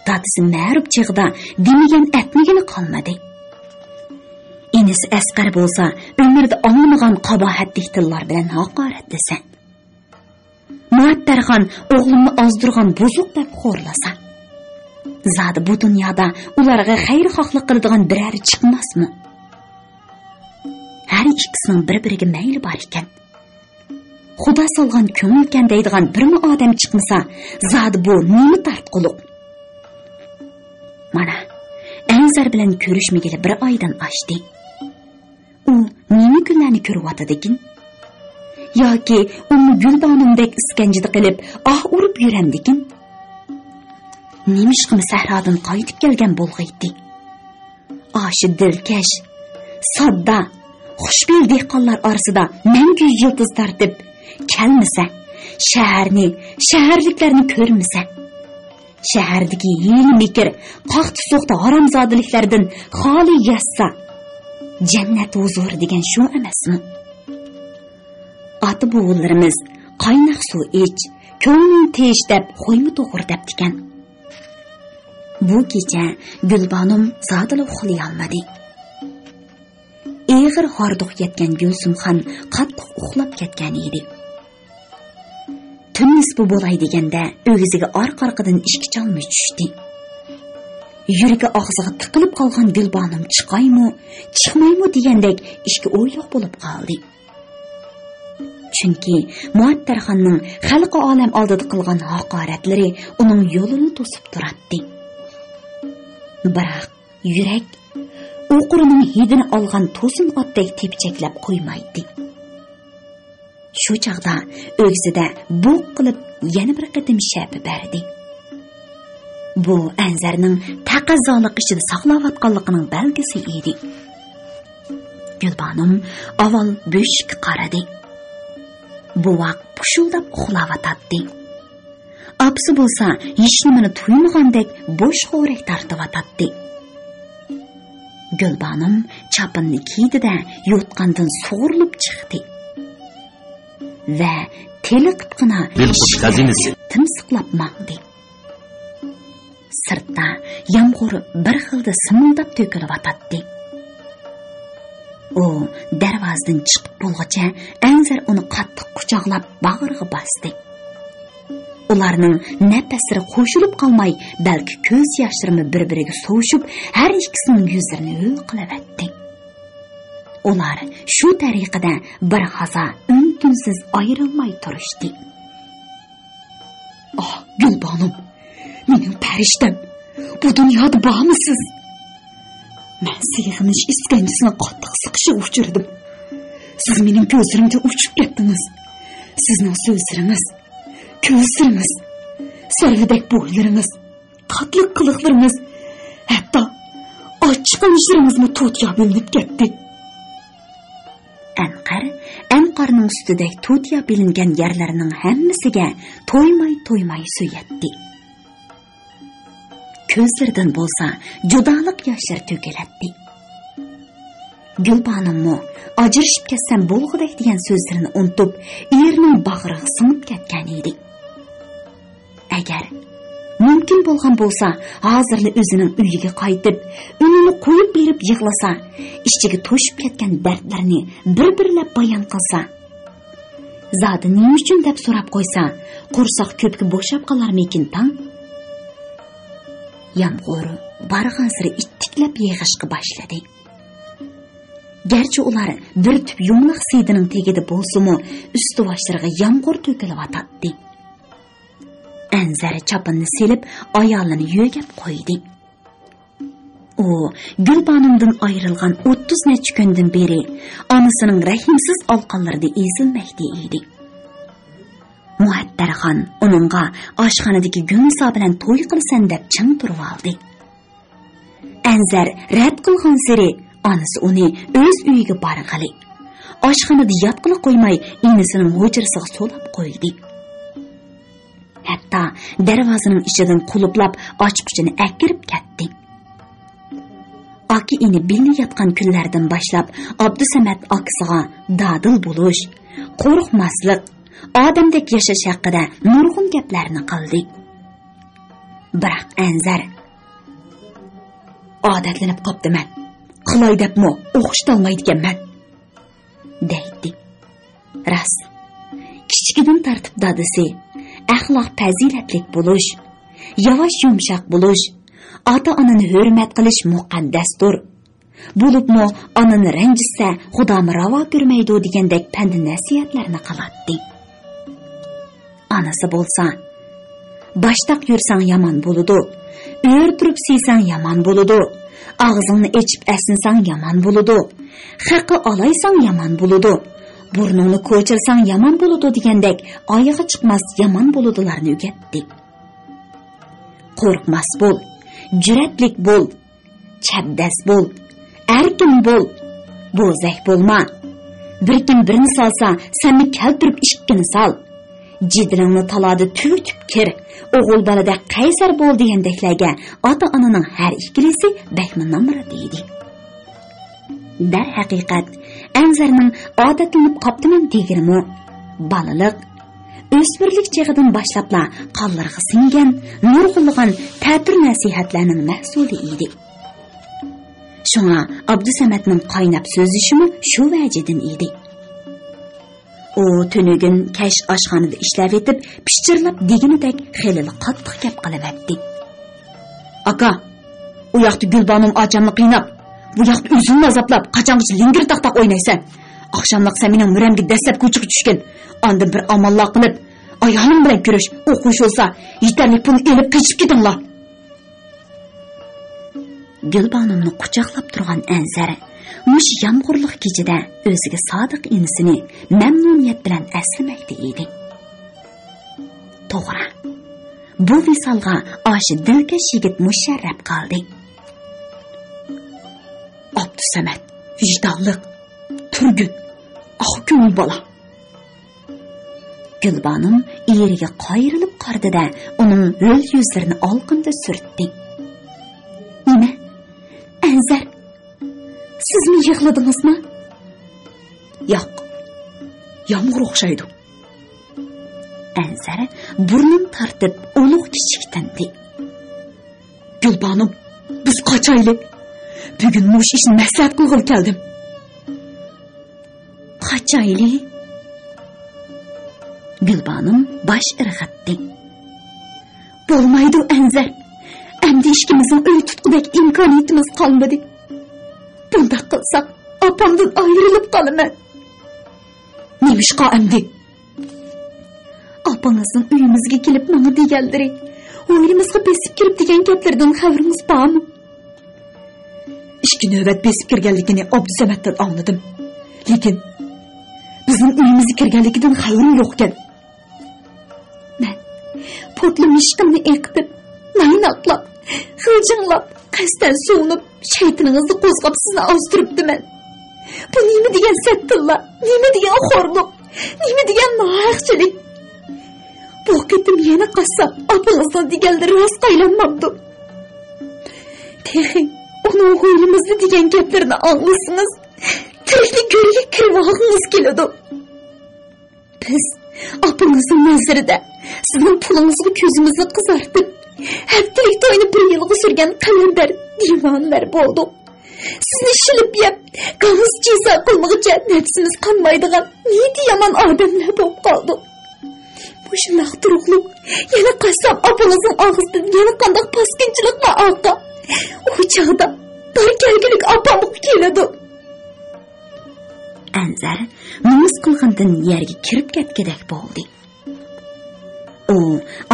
دادىسى مەرۇپ چېغىدا دېمىگەن ئەتمىگىنى قالمىدى. ئىنىسى ئەسقەر بولسا ئۆمرىدە ئاڭلىمىغان قاباھەتلىك تىللار بىلەن ھاقارەتلىسە، مۇئەتتەرخان ئوغلۇمنى ئازدۇرغان بۇزۇق دەپ خورلىسا، زادى بۇ دۇنيادا ئۇلارغا خەيرخاھلىق قىلىدىغان بىرەرى چىقماسمۇ؟ ھەر ئىككىسىنىڭ بىر-بىرىگە مەيلى بار ئىكەن. خۇدا سالغان كۆڭۈلكەن دەيدىغان بىرمۇ ئادەم چىقمىسا، زادى بۇ نېمە تارتقۇلۇق؟ مانا، ئەنزەر بىلەن كۆرۈشمىگىلى بىر ئايدىن ئاشتى. ئۇ نېمە كۈنلەرنى كۆرۈۋاتىدىكىن؟ ياكى ئۇمۇ گۈلبانۇمدەك ئىسكەنجىدە قېلىپ ئاھ ئۇرۇپ يۈرەمدىكىن؟ نېمىشقىمۇ سەھرادىن قايتىپ كەلگەن بولغىيتتى؟ ئاشۇ دىلكەش، ساددا، خۇشپېئىل دېھقانلار ئارىسىدا مەڭگۈ يىلتىز تارتىپ، كەلمىسە، شەھەرنى، شەھەرلىكلەرنى كۆرمىسە، شەھەردىكى ھىيلە-مىكىر، قاقتى-سوقتى ھارامزادىلىكلەردىن خالىي ياشىسا، جەننەت ھۇزۇرى دېگەن شۇ ئەمەسمۇ؟ ئاتا-بوۋىلىرىمىز «قايناق سۇ ئىچ، كۆڭلۈڭ تىنچ» دەپ خويمۇ توغرا دەپتىكەن. بۇ كېچە گۈلبانۇم زادىلا ئۇخلىيالمىدى. ئېغىر ھاردۇق يەتكەن گۈلسۈمخان قاتتىق ئۇخلاپ كەتكەن ئىدى. تۈن نىسپا بولاي دېگەندە ئۆگزىگە ئارقا-ئارقىدىن ئىككى چالما چۈشتى. يۈرىكى ئاغزىغا تىقىلىپ قالغان گۈلبانۇم چىقايمۇ، چىقمايمۇ دېگەندەك ئىككى ئويلۇق بولۇپ قالدى. چۈنكى مۇئەتتەرخاننىڭ خەلقى ئالەم ئالدىدا قىلغان ھاقارەتلىرى ئۇنىڭ يولىنى توسۇپ تۇراتتى. بىراق يۈرەك ئوقۇرىنىڭ ھىدىنى ئالغان توسۇن ئاتتەك تېپچەكلەپ قويمايتتى. شۇ چاغدا ئۆگزىدە بوق قىلىپ يەنە بىر قېتىم شەپە بەردى. بۇ ئەنزەرنىڭ تەقەززالىق ئىچىدە ساقلاۋاتقانلىقىنىڭ بەلگىسى ئىدى. گۈلبانۇم ئاۋۋال بۆشۈككە قارىدى. بوۋاق پۇشۇلداپ ئۇخلاۋاتاتتى. ئاپىسى بولسا ھېچنېمىنى تۇيمىغاندەك بوش خورەك تارتىۋاتاتتى. گۈلبانۇم چاپىنىنى كىيدى-دە، يوتقاندىن سۇغۇرۇلۇپ چىقتى. ۋە تېلىقىپقىنا بىلقۇس خەزىنىسى تىمسىقلاپ ماڭدى. سىرتتا يامغۇر بىر خىلدا سىمىلداپ تۆكۈلۈۋاتاتتى. ئۇ دەرۋازىدىن چىقىپ بولغۇچە ئەنزەر ئۇنى قاتتىق قۇچاقلاپ باغرىغا باستى. ئۇلارنىڭ نەپەسلىرى قوشۇلۇپ قالماي، بەلكى كۆز ياشلىرىمۇ بىر-بىرىگە سوۋۇشۇپ، ھەر ئىككىسىنىڭ يۈزلىرىنى ھۆل قىلىۋەتتى. ئۇلار شۇ تەرىقىدە بىر ھازا ئۈن-تىنسىز ئايرىلماي تۇرۇشتى. ئاھ، گۈلبانۇم، مېنىڭ پەرىشتەم، بۇ دۇنيادا بارمۇ سىز؟ مەن سېغىنىش ئىسكەنجىسىنىڭ قاتتىق سىقىشىغا ئۇچرىدىم. سىز مېنىڭ كۆزلىرىمدىن ئۇچۇپ كەتتىڭىز. سىزنىڭ سۆزلىرىڭىز، كۆزلىرىڭىز، سەرۋىدەك بويلىرىڭىز، تاتلىق قىلىقلىرىڭىز، ھەتتا ئاچچىقلىنىشلىرىڭىزمۇ تۇتىيا بىلىنىپ كەتتى. ئەنقەر ئەنقەرنىڭ سۈتىدەك تۇتىيا بىلىنگەن يەرلىرىنىڭ ھەممىسىگە تويماي-تويماي سۆيەتتى. كۆزلىرىدىن بولسا جۇدالىق ياشلىرى تۆكۈلەتتى. گۈلبانۇممۇ ئاجرىشىپ كەتسەم بولغۇدەك دېگەن سۆزلىرىنى ئۇنتۇپ، ئېرىنىڭ باغرىغا سىڭىپ كەتكەن ئىدى. ئەگەر مۇمكىن بولغان بولسا، ھازىرلا ئۆزىنىڭ ئۆيىگە قايتىپ، ئۈنىنى قويۇپ بېرىپ يىغلىسا، ئىچىگە توشۇپ كەتكەن دەردلىرىنى بىر-بىرلەپ بايان قىلسا، زادى نېمە ئۈچۈن دەپ سوراپ قويسا، قورساق كۆپكە بوشاپ قالارمىكىن تاڭ؟ يامغۇر بارغانسېرى ئىتتىكلەپ يېغىشقا باشلىدى. گەرچە ئۇلار بىر تۈپ يۇمىلاق سىيدىنىڭ تېگىدە بولسىمۇ، ئۈستى-باشلىرىغا يامغۇر تۆكۈلۈۋاتاتتى. ئەنزەر چاپىنىنى سېلىپ، ئايالىنى يۆگەپ قويدى. ئۇ گۈلبانۇمدىن ئايرىلغان ئوتتۇز نەچچە كۈندىن بېرى ئانىسىنىڭ رەھىمسىز ئالىقانلىرىدا ئېزىلمەكتە ئىدى. مۇھەتتەرخان ئۇنىڭغا ئاشخانىدىكى گۈلنىسا بىلەن توي قىلىسەن دەپ چىڭ تۇرۇۋالدى. ئەنزەر رەت قىلغانسېرى ئانىسى ئۇنى ئۆز ئۆيىگە بارغىلى، ئاشخانىدا ياتقىلى قويماي، ئىنىسىنىڭ ھۇجرىسىغا سولاپ قويدى. ھەتتا دەرۋازىنىڭ ئىچىدىن قۇلۇپلاپ ئاچقۇچىنى ئەكىرىپ كەتتى. ئاكا-ئىنى بىللە ياتقان كۈنلەردىن باشلاپ ئابدۇسەمەت ئاكىسىغا دادىل بولۇش، قورقماسلىق، ئادەمدەك ياشاش ھەققىدە نۇرغۇن گەپلەرنى قىلدى. بىراق ئەنزەر، «ئادەتلىنىپ قاپتىمەن. قىلاي دەپمۇ ئوخشىتالمايدىكەنمەن» دەيتتى. راست، كىچىكىدىن تارتىپ دادىسى ئەخلاق پەزىلەتلىك بولۇش، ياۋاش يۇمشاق بولۇش، ئاتا-ئانىنى ھۆرمەت قىلىش مۇقەددەستۇر، بولۇپمۇ ئانىنى رەنجىتسە خۇدامۇ راۋا كۆرمەيدۇ دېگەندەك پەند-نەسىھەتلەرنى قىلاتتى. ئانىسى بولسا، «باشتاق يۈرسەڭ يامان بولىدۇ، ئۆرە تۇرۇپ سىيسەڭ يامان بولىدۇ، ئاغزىڭنى ئېچىپ ئەسنىسەڭ يامان بولىدۇ، خەققە ئالايساڭ يامان بولىدۇ، بۇرنۇڭنى كوچۇرساڭ يامان بولىدۇ» دېگەندەك ئايىغى چىقماس يامان بولىدۇلارنى ئۆگەتتى. «قورقماس بول، جۈرئەتلىك بول، چەبدەس بول، ئەركىن بول، بوزەك بولما. بىر كىم بىرنى سالسا، سەنمۇ كەلتۈرۈپ ئىككىنى سال. جېدىلىڭنى تالادا تۈگىتىپ كىر، ئوغۇل بالىدەك قەيسەر بول» دېگەندەكلەرگە ئاتا-ئانىنىڭ ھەر ئىككىلىسى بەكمۇ نامرات ئىدى. دەرھەقىقەت، ئەنزەرنىڭ «ئادەتلىنىپ قاپتىمەن» دېگىنىمۇ بالىلىق، ئۆسمۈرلۈك چېغىدىن باشلاپلا قانلىرىغا سىڭگەن نۇرغۇنلىغان تەتۈر نەسىھەتلەرنىڭ مەھسۇلى ئىدى. شۇڭا ئابدۇسەمەتنىڭ قايناپ سۆزلىشىمۇ شۇ ۋەجىدىن ئىدى. ئۇ تۈنۈگۈن كەچ ئاشخانىدا ئىشلەۋېتىپ، پىچىرلاپ دېگىنىدەك خېلىلا قاتتىق گەپ قىلىۋەتتى. «ئاكا، ئۇ ياقتا گۈلبانۇم ئاچامنى قىيناپ، بۇ ياقتا ئۆزۈمنى ئازابلاپ، قاچانغىچە لىڭگىر تاقتاق ئوينايسەن؟ ئاخشاملىق سەن مېنىڭ مۈرەمگە دەسلەپ كوچىغا چۈشكىن. ئاندىن بىر ئاماللار قىلىپ، ئايالىڭ بىلەن كۆرۈش، ئوقۇش بولسا، يېتەرلىك پۇلنى ئېلىپ قېچىپ كېتىڭلار.» گۈلبانۇمنى قۇچاقلاپ تۇرغان ئەنزەر مۇشۇ يامغۇرلۇق كېچىدە ئۆزىگە سادىق ئىنىسىنى مەمنۇنىيەت بىلەن ئەسلىمەكتە ئىدى. توغرا، بۇ ۋىسالغا ئاشۇ دىلكەش يىگىت مۇشەررەپ قالدى. ئابدۇسەمەت، ۋىجدانلىق، تۈرگۈن، ئاق كۆڭۈل بالا. گۈلبانۇم ئېرىگە قايرىلىپ قارىدى-دە، ئۇنىڭ ھۆل يۈزلىرىنى ئالىقىنىدا سۈرتتى. «ئىنە، ئەنزەر، سىزمۇ يىغلىدىڭىزمۇ؟» «ياق، يامغۇر ئوخشايدۇ.» ئەنزەر بۇرنىنى تارتىپ، ئۇلۇغ كىچىك تىندى. «گۈلبانۇم، بىز قاچايلى. بۈگۈن مۇشۇ ئىشنى مەسلىھەت قىلغىلى كەلدىم.» ئۇچايلى. گۈلبانۇم باش ئىرغىتتى. بولمايدۇ، ئەنزەر. ئەمدى ئىككىمىزنىڭ ئۆي تۇتقۇدەك ئىمكانىيىتىمىز قالمىدى. بۇنداق قىلساق، ئاپامدىن ئايرىلىپ قالىمەن. نېمىشقا ئەمدى؟ ئاپىڭىزنىڭ ئۆيىمىزگە كېلىپ ماڭا دېگەنلىرى، ھويلىمىزغا بېسىپ كىرىپ دېگەن گەپلىرىدىن خەۋىرىڭىز بارمۇ؟ ئىككى نۆۋەت بېسىپ كىرگەنلىكىنى ئابدۇسەمەتتىن ئاڭلىدىم. لېكىن بىزنىڭ ئۆيىمىزگە كىرگەنلىكىدىن خەۋىرىم يوقكەن. مەن پوتلا مىشقىمنى ئېقىتىپ، نايناقلاپ، غىلجىڭلاپ، قەستەن سۇنۇپ، شەيتىنىڭىزنى قوزغاپ سىزنى ئازدۇرۇپتىمەن. بۇ نېمە دېگەن سەتتىللا، نېمە دېگەن خورلۇق، نېمە دېگەن ناھەقچىلىك. بۇ قېتىم يەنە قاسساپ، ئاپىڭىزنىڭ دېگەنلىرى راستقا ئايلانمامدۇ؟ تېخى ئۇنىڭ ھويلىمىزدا دېگەن گەپلىرىنى ئاڭلىسىڭىز، تىرىكلا گۆرگە كىرىۋالغۇڭىز كېلىدۇ. بىز ئاپىڭىزنىڭ نەزىرىدە سىزنىڭ پۇلىڭىزغا كۆزىمىزنى قىزارتىپ، ھەپتىلىك توينى بىر يىلغا سۈرگەن قەلەندەر دىۋانىلەر بولدۇق. سىزنى شىلىپ يەپ، گاڭىز جازا قىلمىغۇچە نەپسىمىز قانمايدىغان نىيىتى يامان ئادەملەر بولۇپ قالدۇق. مۇشۇنداق تۇرۇقلۇق يەنە قاسساپ ئاپىڭىزنىڭ ئاغزىدىن يەنە قانداق پاسكىنچىلىقلار ئاقا؟ ئۇ چاغدا بار كەلگۈلۈك ئاپامغا كېلىدۇ. ئەنزەر نومۇس قىلغىنىدىن يەرگە كىرىپ كەتكۈدەك بولدى. ئۇ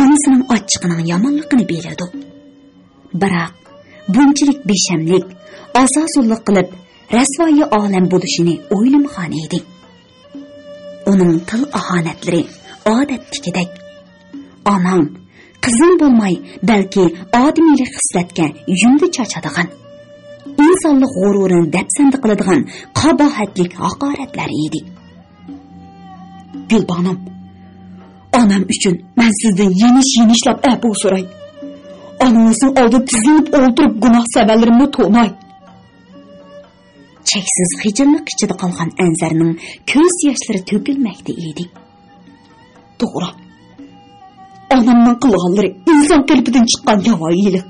ئانىسىنىڭ ئاچچىقىنىڭ يامانلىقىنى بىلىدۇ. بىراق بۇنچىلىك بىشەملىك، ئازازۇللۇق قىلىپ، رەسۋايى ئالەم بولۇشىنى ئويلىمىغان ئىدى. ئۇنىڭ تىل ئاھانەتلىرى ئادەتتىكىدەك. ئاناڭ، قىزىڭ بولماي، بەلكى ئادىمىيلىك خىسلەتكە يۈندە چاچىدىغان، ئىنسانلىق غۇرۇرىنى دەپسەندە قىلىدىغان قاباھەتلىك ھاقارەتلەر ئىدى. گۈلبانۇم، ئانام ئۈچۈن مەن سىزدىن يېنىش-يېنىشلاپ ئەپۇ سوراي. ئانىڭىزنىڭ ئالدىدا تىزلىنىپ ئولتۇرۇپ گۇناھ سەۋەنلىرىمنى توناي. چەكسىز خىجىللىق ئىچىدە قالغان ئەنزەرنىڭ كۆز ياشلىرى تۆكۈلمەكتە ئىدى. توغرا. ئانامنىڭ قىلغانلىرى ئىنسان قېلىپىدىن چىققان ياۋايىلىق.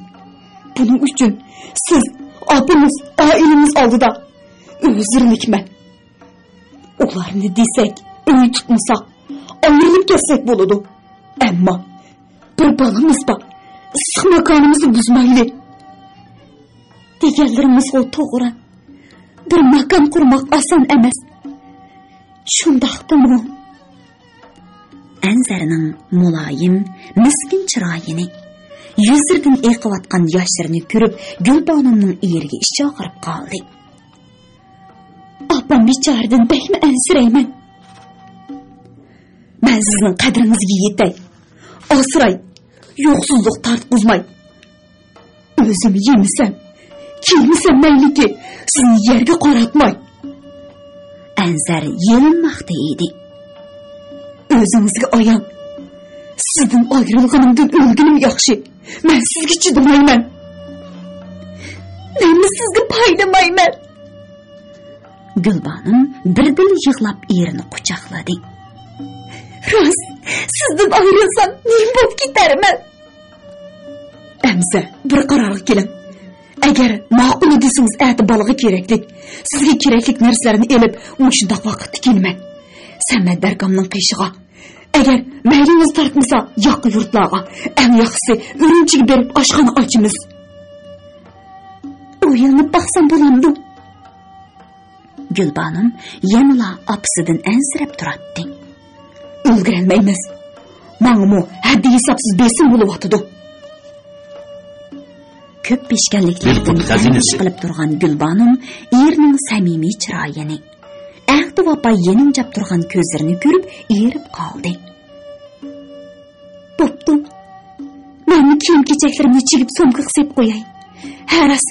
بۇنىڭ ئۈچۈن سىز، ئاپىڭىز، ئائىلىڭىز ئالدىدا ئۆزرىلىكمەن. ئۇلارنى دېسەك، ئۆي تۇتمىساق، ئايرىلىپ كەتسەك بولىدۇ. ئەمما بىر بالىمىز بار، ئىسسىق ماكانىمىزنى بۇزمايلى. دېگەنلىرىڭىزغۇ توغرا. بىر ماكان قۇرماق ئاسان ئەمەس. شۇنداقتىمۇ؟ ئەنزەرنىڭ مۇلايىم، مىسكىن چىرايىنى، يۈزلىرىدىن ئېقىۋاتقان ياشلىرىنى كۆرۈپ، گۈلبانۇمنىڭ ئېرىگە ئىچى ئاغرىپ قالدى. ئاپام بىچارىدىن بەكمۇ ئەنسىرەيمەن. مەن سىزنىڭ قەدرىڭىزگە يېتەي، ئاسراي، يوقسۇزلۇق تارتقۇزماي. ئۆزۈم يېمىسەم، كىيمىسەم مەيلىكى، سىزنى يەرگە قاراتماي. ئەنزەر يېلىنماقتا ئىدى. ئۆزىڭىزگە ئايان، سىزدىن ئايرىلغىنىمدىن ئۆلگىنىم ياخشى. مەن سىزگە چىدىمايمەن. مەنمۇ سىزگە پايدىمايمەن. گۈلبانۇم بىردىن يىغلاپ ئېرىنى قۇچاقلىدى. راست، سىزدىن ئايرىلسام نېمە بولۇپ كېتەرمەن؟ ئەمىسە، بىر قارارغا كېلىڭ. ئەگەر ماقۇل دېسىڭىز، ئەتە بالىغا كېرەكلىك، سىزگە كېرەكلىك نەرسىلەرنى ئېلىپ، مۇشۇنداق ۋاقىتتا كېلىمەن. سەمەت دەركامنىڭ قېشىغا. ئەگەر مەيلىڭىز تارتمىسا، ياقا يۇرتلارغا، ئەڭ ياخشىسى ئۈرۈمچىگە بېرىپ ئاشخانا ئاچىمىز. ئويلىنىپ باقسام بولامدۇ؟ گۈلبانۇم يەنىلا ئاپىسىدىن ئەنسىرەپ تۇراتتى. ئۈلگۈرەلمەيمىز. ماڭىمۇ ھەددى ھېسابسىز بېسىم بولۇۋاتىدۇ. كۆپ پېشكەللىكلەردىن تەشۋىش قىلىپ تۇرغان گۈلبانۇم ئېرىنىڭ سەمىمىي چىرايىنى، ئەھدى ۋاپا يېنىڭجاپ تۇرغان كۆزلىرىنى كۆرۈپ ئېرىپ قالدى. بوپتۇ. مەنمۇ كىيىم-كېچەكلىرىمنى چىگىپ سومكىغا سېلىپ قوياي. ھە، راست.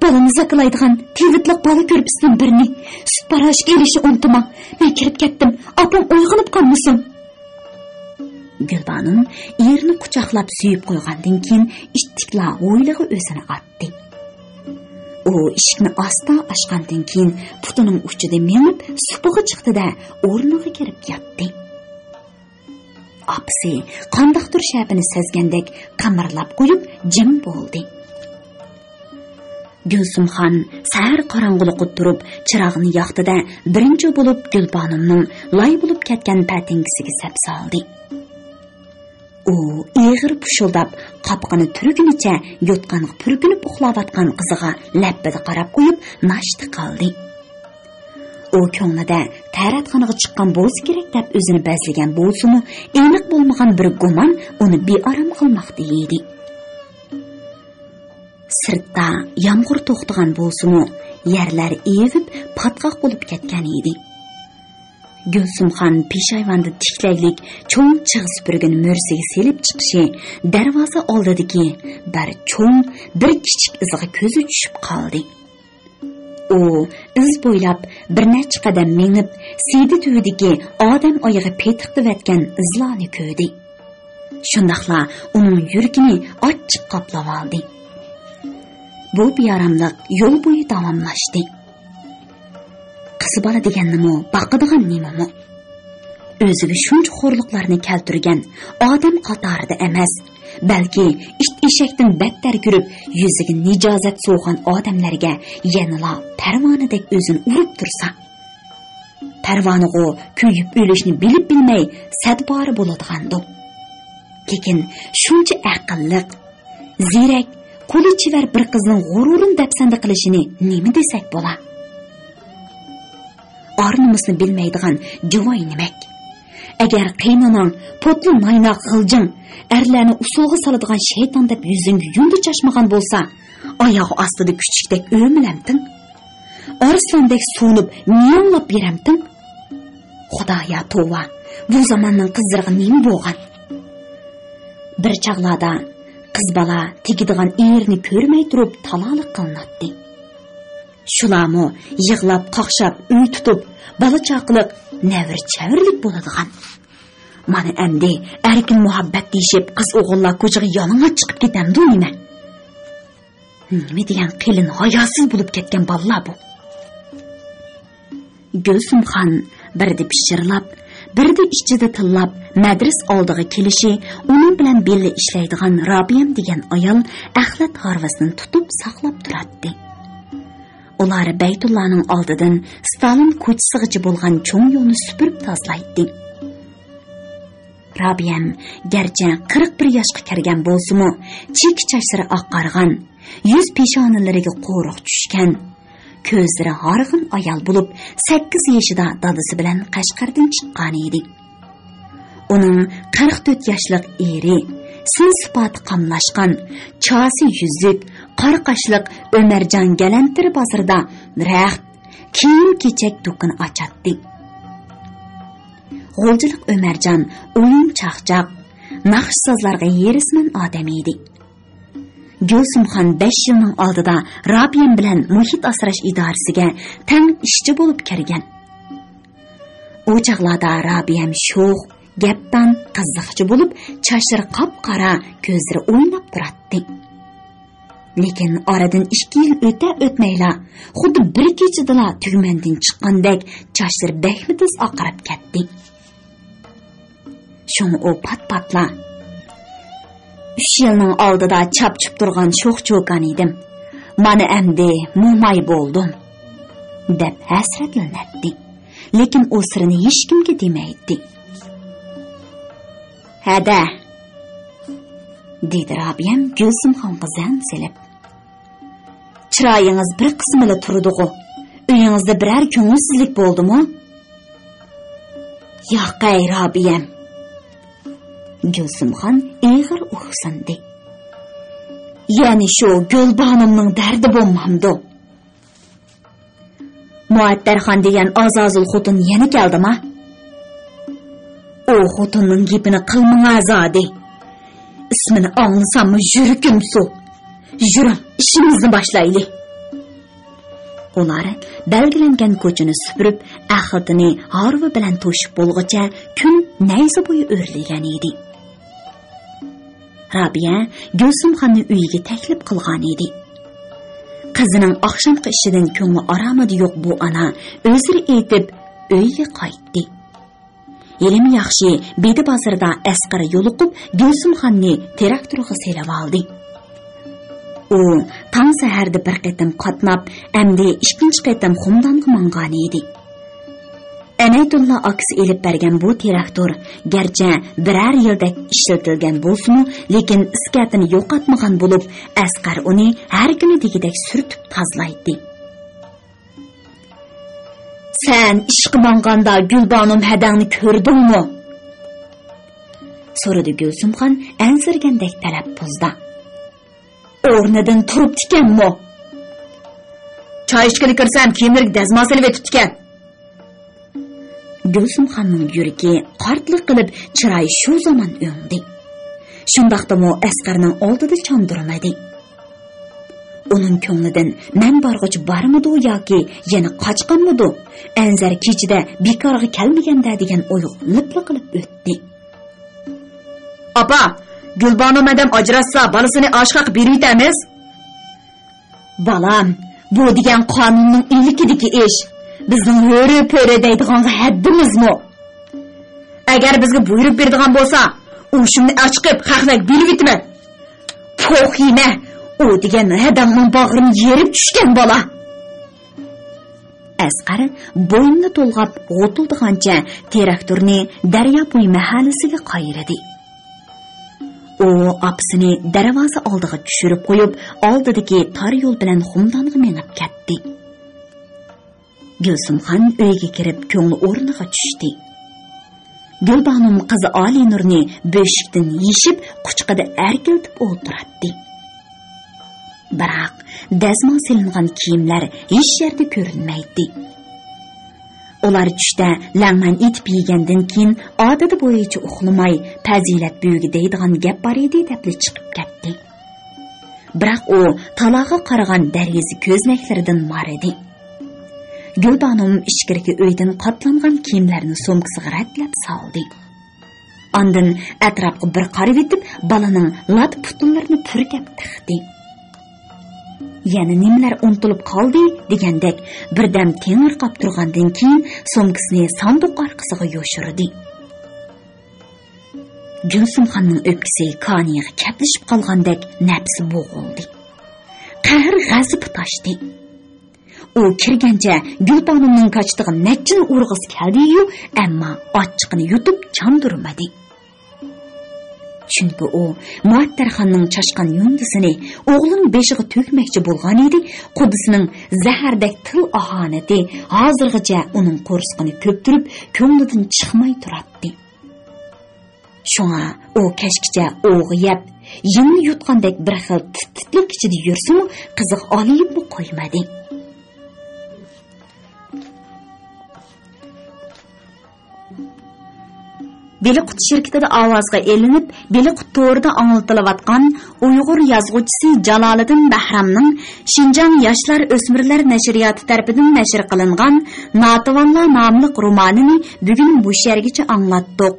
بالىنى زاكىلايدىغان تىۋىتلىق بالا كۆرپىسىدىن بىرنى، سۈت پاراشوكى ئېلىشنى ئۇنتۇماڭ. مەن كىرىپ كەتتىم. ئاپام ئويغىنىپ قالمىسۇن. گۈلبانۇم ئېرىنى قۇچاقلاپ سۆيۈپ قويغاندىن كېيىن، ئىتتىكلا ھويلىغا ئۆزىنى ئاتتى. ئۇ ئىشىكنى ئاستا ئاچقاندىن كېيىن، پۇتىنىڭ ئۇچىدا مېڭىپ، سۇپىغا چىقتى-دە، ئورنىغا كىرىپ ياتتى. ئاپىسى قانداقتۇر شەپىنى سەزگەندەك قىمىرلاپ قويۇپ جىم بولدى. گۈلسۈمخان سەھەر قاراڭغۇلۇقىدا تۇرۇپ، چىراغنى ياقتى-دە، بىرىنچى بولۇپ گۈلبانۇمنىڭ لاي بولۇپ كەتكەن پەتىڭگىسىگە سەپ سالدى. ئۇ ئېغىر پۇشۇلداپ، قاپىقىنى تۈرگىنىچە يوتقانغا پۈركىنىپ ئۇخلاۋاتقان قىزىغا لەپپىدە قاراپ قويۇپ، ناشتا قىلدى. ئۇ كۆڭلىدە تەرەتخانىغا چىققان بولسا كېرەك دەپ ئۆزىنى بەزلىگەن بولسىمۇ، ئېنىق بولمىغان بىر گۇمان ئۇنى بىئارام قىلماقتا ئىدى. سىرتتا يامغۇر توختىغان بولسىمۇ، يەرلەر ئېۋىپ پاتقاق بولۇپ كەتكەن ئىدى. گۈلسۈمخان پېشايۋاندا تىكلەكلىك چوڭ چىغ سۈپۈرگىنى مۈرىسىگە سېلىپ چىقىشى دەرۋازا ئالدىدىكى بىر چوڭ، بىر كىچىك ئىزغا كۆزى چۈشۈپ قالدى. ئۇ ئىز بويلاپ بىر نەچچە قەدەم مېڭىپ، سىيدى تۈۋىدىكى ئادەم ئايىغى پېتىقلىۋەتكەن ئىزلارنى كۆردى. شۇنداقلا ئۇنىڭ يۈرىكىنى ئاچچىق قاپلاۋالدى. بۇ بىئاراملىق يول بويى داۋاملاشتى. قىز بالا دېگەننىمۇ باقىدىغان نېمىمۇ؟ ئۆزىگە شۇنچە خورلۇقلارنى كەلتۈرگەن ئادەم قاتارىدا ئەمەس، بەلكى ئىت ئېشەكتىن بەتتەر كۆرۈپ، يۈزىگە نىجازەت سوغان ئادەملەرگە يەنىلا پەرۋانىدەك ئۆزىنى ئۇرۇپ تۇرسا، پەرۋانىغۇ كۆيۈپ ئۆلۈشنى بىلىپ بىلمەي سەدبارى بولىدىغاندۇ؟ لېكىن شۇنچە ئەقىللىق، زېرەك، قولى چېۋەر بىر قىزنىڭ غۇرۇرىنى دەپسەندە قىلىشىنى نېمە دېسەك بولا؟ ئار-نومۇسنى بىلمەيدىغان جۇۋاي نېمەك. ئەگەر قېينىناڭ پوتلا نايناق غىلجىڭ، ئەرلەرنى ئۇسسۇلغا سالىدىغان شەيتان دەپ يۈزۈڭگە يۇندى چاچمىغان بولسا، ئاياغ ئاستىدا كۈچۈكتەك ئۆمىلەمتىڭ؟ ئارسلاندەك سۇنۇپ مىياڭلاپ بېرەمتىڭ؟ خۇدايا توۋا، بۇ زاماننىڭ قىزلىرىغا نېمە بولغان؟ بىر چاغلاردا قىز بالا تېگىدىغان ئېرىنى كۆرمەي تۇرۇپ تالالىق قىلىناتتى. شۇلارمۇ يىغلاپ، قاقشاپ، ئۆي تۇتۇپ، بالا-چاقىلىق، نەۋرە-چەۋرىلىك بولىدىغان. مانا ئەمدى ئەركىن مۇھەببەت دېيىشىپ، قىز-ئوغۇللار كوچىغا يالىڭاچ چىقىپ كېتەمدۇ نېمە؟ نېمە دېگەن قېلىن ھاياسىز بولۇپ كەتكەن بالىلار بۇ. گۈلسۈمخان بىردە پىچىرلاپ، بىردە ئىچىدە تىللاپ مەدرىسە ئالدىغا كېلىشى، ئۇنىڭ بىلەن بىللە ئىشلەيدىغان رابىيەم دېگەن ئايال ئەخلەت ھارۋىسىنى تۇتۇپ ساقلاپ تۇراتتى. ئۇلار بەيتۇللانىڭ ئالدىدىن ستالىن كوچىسىغىچە بولغان چوڭ يولنى سۈپۈرۈپ تازىلايتتى. رابىيەم گەرچە قىرىق بىر ياشقا كىرگەن بولسىمۇ، چېكە چاچلىرى ئاقارغان، يۈز پېشانىلىرىگە قورۇق چۈشكەن، كۆزلىرى ھارغىن ئايال بولۇپ، سەككىز يېشىدا دادىسى بىلەن قەشقەردىن چىققان ئىدى. ئۇنىڭ قىرىق تۆت ياشلىق ئېرى، سىن-سىپاتى قاملاشقان، چاسا يۈزۈك، قارا قاشلىق ئۆمەرجان گەلەنتىرى بازىرىدا رەخت، كىيىم-كېچەك دۇكىنى ئاچاتتى. غۇلجىلىق ئۆمەرجان ئويۇن-چاقچاق، ناخشا-سازلارغا ھېرىسمەن ئادەم ئىدى. گۈلسۈمخان بەش يىلنىڭ ئالدىدا رابىيەم بىلەن مۇھىت ئاسراش ئىدارىسىگە تەڭ ئىشچى بولۇپ كىرگەن. ئۇ چاغلاردا رابىيەم شوخ، گەپدان، قىزىقچى بولۇپ، چاچلىرى قاپقارا، كۆزلىرى ئويناپ تۇراتتى. لېكىن ئارىدىن ئىككى يىل ئۆتە-ئۆتمەيلا، خۇددى بىر كېچىدىلا تۈگمەندىن چىققاندەك چاچلىرى بەكمۇ تېز ئاقىرىپ كەتتى. شۇڭا ئۇ پات-پاتلا، «ئۈچ يىلنىڭ ئالدىدا چاپچىپ تۇرغان شوخ-چوكان ئىدىم. مانا ئەمدى موماي بولدۇم» دەپ ھەسرەتلىنەتتى. لېكىن ئۇ سىرىنى ھېچكىمگە دېمەيتتى. «ھەدە!» دېدى رابىيەم گۈلسۈمخانغا زەڭ سېلىپ. «چىرايىڭىز بىر قىسمىلا تۇرىدىغۇ؟ ئۆيىڭىزدە بىرەر كۆڭۈلسىزلىك بولدىمۇ؟» «ياقەي، رابىيەم!» گۈلسۈمخان ئېغىر ئۇھسىندى. «يەنە شۇ گۈلبانۇمنىڭ دەردى بولمامدۇ؟ مۇئەتتەرخان دېگەن ئازازىل خوتۇن يەنە كەلدىما؟ ئۇ خوتۇننىڭ گېپىنى قىلمىڭا زادى. ئىسمىنى ئاڭلىساممۇ يۈرىكىم سۇ. يۈرۈڭ، ئىشىمىزنى باشلايلى.» ئۇلار بەلگىلەنگەن كوچىنى سۈپۈرۈپ، ئەخلىتىنى ھارۋا بىلەن توشۇپ بولغۇچە كۈن نەيزە بويى ئۆرلىگەن ئىدى. رابىيە گۈلسۈمخاننى ئۆيىگە تەكلىپ قىلغان ئىدى. قىزىنىڭ ئاخشامقى ئىشىدىن كۆڭلى ئارامىدا يوق بۇ ئانا ئۆزرە ئېيتىپ ئۆيىگە قايتتى. ھېلىمۇ ياخشى، بېدە بازىرىدا ئەسقەر يولۇقۇپ، گۈلسۈمخاننى تىراكتورغا سېلىۋالدى. ئۇ تاڭ سەھەردە بىر قېتىم قاتناپ، ئەمدى ئىككىنچى قېتىم خۇمدانغا ماڭغانىدى. ئەنەيتۇللا ئاكىسى ئېلىپ بەرگەن بۇ تىراكتور گەرچە بىرەر يىلدەك ئىشلىتىلگەن بولسىمۇ، لېكىن ئىسكەتىنى يوقاتمىغان بولۇپ، ئەسقەر ئۇنى ھەر كۈنى دېگۈدەك سۈرتۈپ تازىلايتتى. «سەن ئىشقا ماڭغاندا گۈلبانۇم ھەدەڭنى كۆردۈڭمۇ؟» سورىدى گۈلسۈمخان ئەنسىرىگەندەك تەلەپپۇزدا. «ئورنىدىن تۇرۇپتىكەنمۇ؟» «چاي ئىچكىلى كىرسەم، كىيىملىرىگە دەزمال سېلىۋېتىپتىكەن.» گۈلسۈمخاننىڭ يۈرىكى قارتلىق قىلىپ، چىرايى شۇ زامان ئۆڭدى. شۇنداقتىمۇ ئەسقەرنىڭ ئالدىدا چاندۇرمىدى. ئۇنىڭ كۆڭلىدىن مەن بارغۇچە بارمىدۇ ياكى يەنە قاچقانمىدۇ؟ ئەنزەر كېچىدە بىكارغا كەلمىگەندە دېگەن ئويغا لىپلا قىلىپ ئۆتتى. «ئاپا، گۈلبانۇ مەدەم ئاجراشسا، بالىسىنى ئاشۇ خەققە بېرىۋېتەرمىز.» «بالام، بۇ دېگەن قانۇننىڭ ئىلكىدىكى ئىش. بىزنىڭ ھۆرە-پۆرە دەيدىغانغا ھەددىمىزمۇ؟ ئەگەر بىزگە بۇيرۇق بېرىدىغان بولسا، ئۇشۇمنى ئاچىقىپ خەقلەرگە بېرىۋېتىمەن.» «پوخ يېمە، ئۇ دېگەن ھەدەڭنىڭ باغرىنى يېرىپ چۈشكەن بالا.» ئەسقەر بوينىنى تولغاپ غوتۇلدىغانچە تىراكتورنى دەريا بويى مەھەللىسىگە قايرىدى. ئۇ ئاپىسىنى دەرۋازا ئالدىغا چۈشۈرۈپ قويۇپ، ئالدىدىكى تار يول بىلەن خۇمدانغا مېڭىپ كەتتى. گۈلسۈمخان ئۆيگە كىرىپ، كۆڭلى ئورنىغا چۈشتى. گۈلبانۇم قىزى ئالىنۇرنى بۆشۈكتىن يېشىپ، قۇچىقىدا ئەركىلىتىپ ئولتۇراتتى. بىراق، دەزمال سېلىنغان كىيىملەر ھېچ يەردە كۆرۈنمەيتتى. ئۇلار چۈشتە لەڭمەن ئېتىپ يېگەندىن كېيىن، ئادىتى بويىچە ئۇخلىماي، پەزىلەت بۈۋىگە دەيدىغان گەپ بار ئىدى، دەپلا چىقىپ كەتتى. بىراق ئۇ تالاغا قارىغان دەرىزە كۆزنەكلىرىدىن مار ئىدى. گۈلبانۇم ئىچكىرىكى ئۆيدىن قاتلانغان كىيىملەرنى سومكىسىغا رەتلەپ سالدى. ئاندىن ئەتراپقا بىر قارىۋېتىپ، بالىنىڭ لاتا پۇتۇنلىرىنى پۈركەپ تىقتى. «يەنە نېمىلەر ئۇنتۇلۇپ قالدى؟» دېگەندەك، بىردەم تېڭىرقاپ تۇرغاندىن كېيىن، سومكىسىنى ساندۇق ئارقىسىغا يوشۇردى. گۈلسۈمخاننىڭ ئۆپكىسى كانىيىغا كەپلىشىپ قالغاندەك نەپسى بوغۇلدى. قەھرى-غەزىپى تاشتى. ئۇ كىرگەنچە گۈلبانۇمنىڭ كاچىتىغا نەچچىنى ئۇرغۇسى كەلدىيۇ، ئەمما ئاچچىقىنى يۇتۇپ چاندۇرمىدى. چۈنكى ئۇ مۇئەتتەرخاننىڭ چاشقان يۇندىسىنى ئوغلىنىڭ بېشىغا تۆكمەكچى بولغانىدى، قۇدىسىنىڭ زەھەردەك تىل ئاھانىتى ھازىرغىچە ئۇنىڭ قورسىقىنى كۆپتۈرۈپ، كۆڭلىدىن چىقماي تۇراتتى. شۇڭا ئۇ كەچكىچە ئوغا يەپ، يىلنى يۇتقاندەك بىر خىل تىت-تىتلىك ئىچىدە يۈرسىمۇ، قىزىغا ئالىيىپمۇ قويمىدى. بېلىققۇت شىركىتىدە ئاۋازغا ئېلىنىپ، بېلىققۇت تورىدا ئاڭلىتىلىۋاتقان ئۇيغۇر يازغۇچىسى جالالىدىن بەھرامنىڭ شىنجاڭ ياشلار ئۆسمۈرلەر نەشرىياتى تەرىپىدىن نەشر قىلىنغان ناتىۋانلار ناملىق رومانىنى بۈگۈن مۇشۇ يەرگىچە ئاڭلاتتۇق.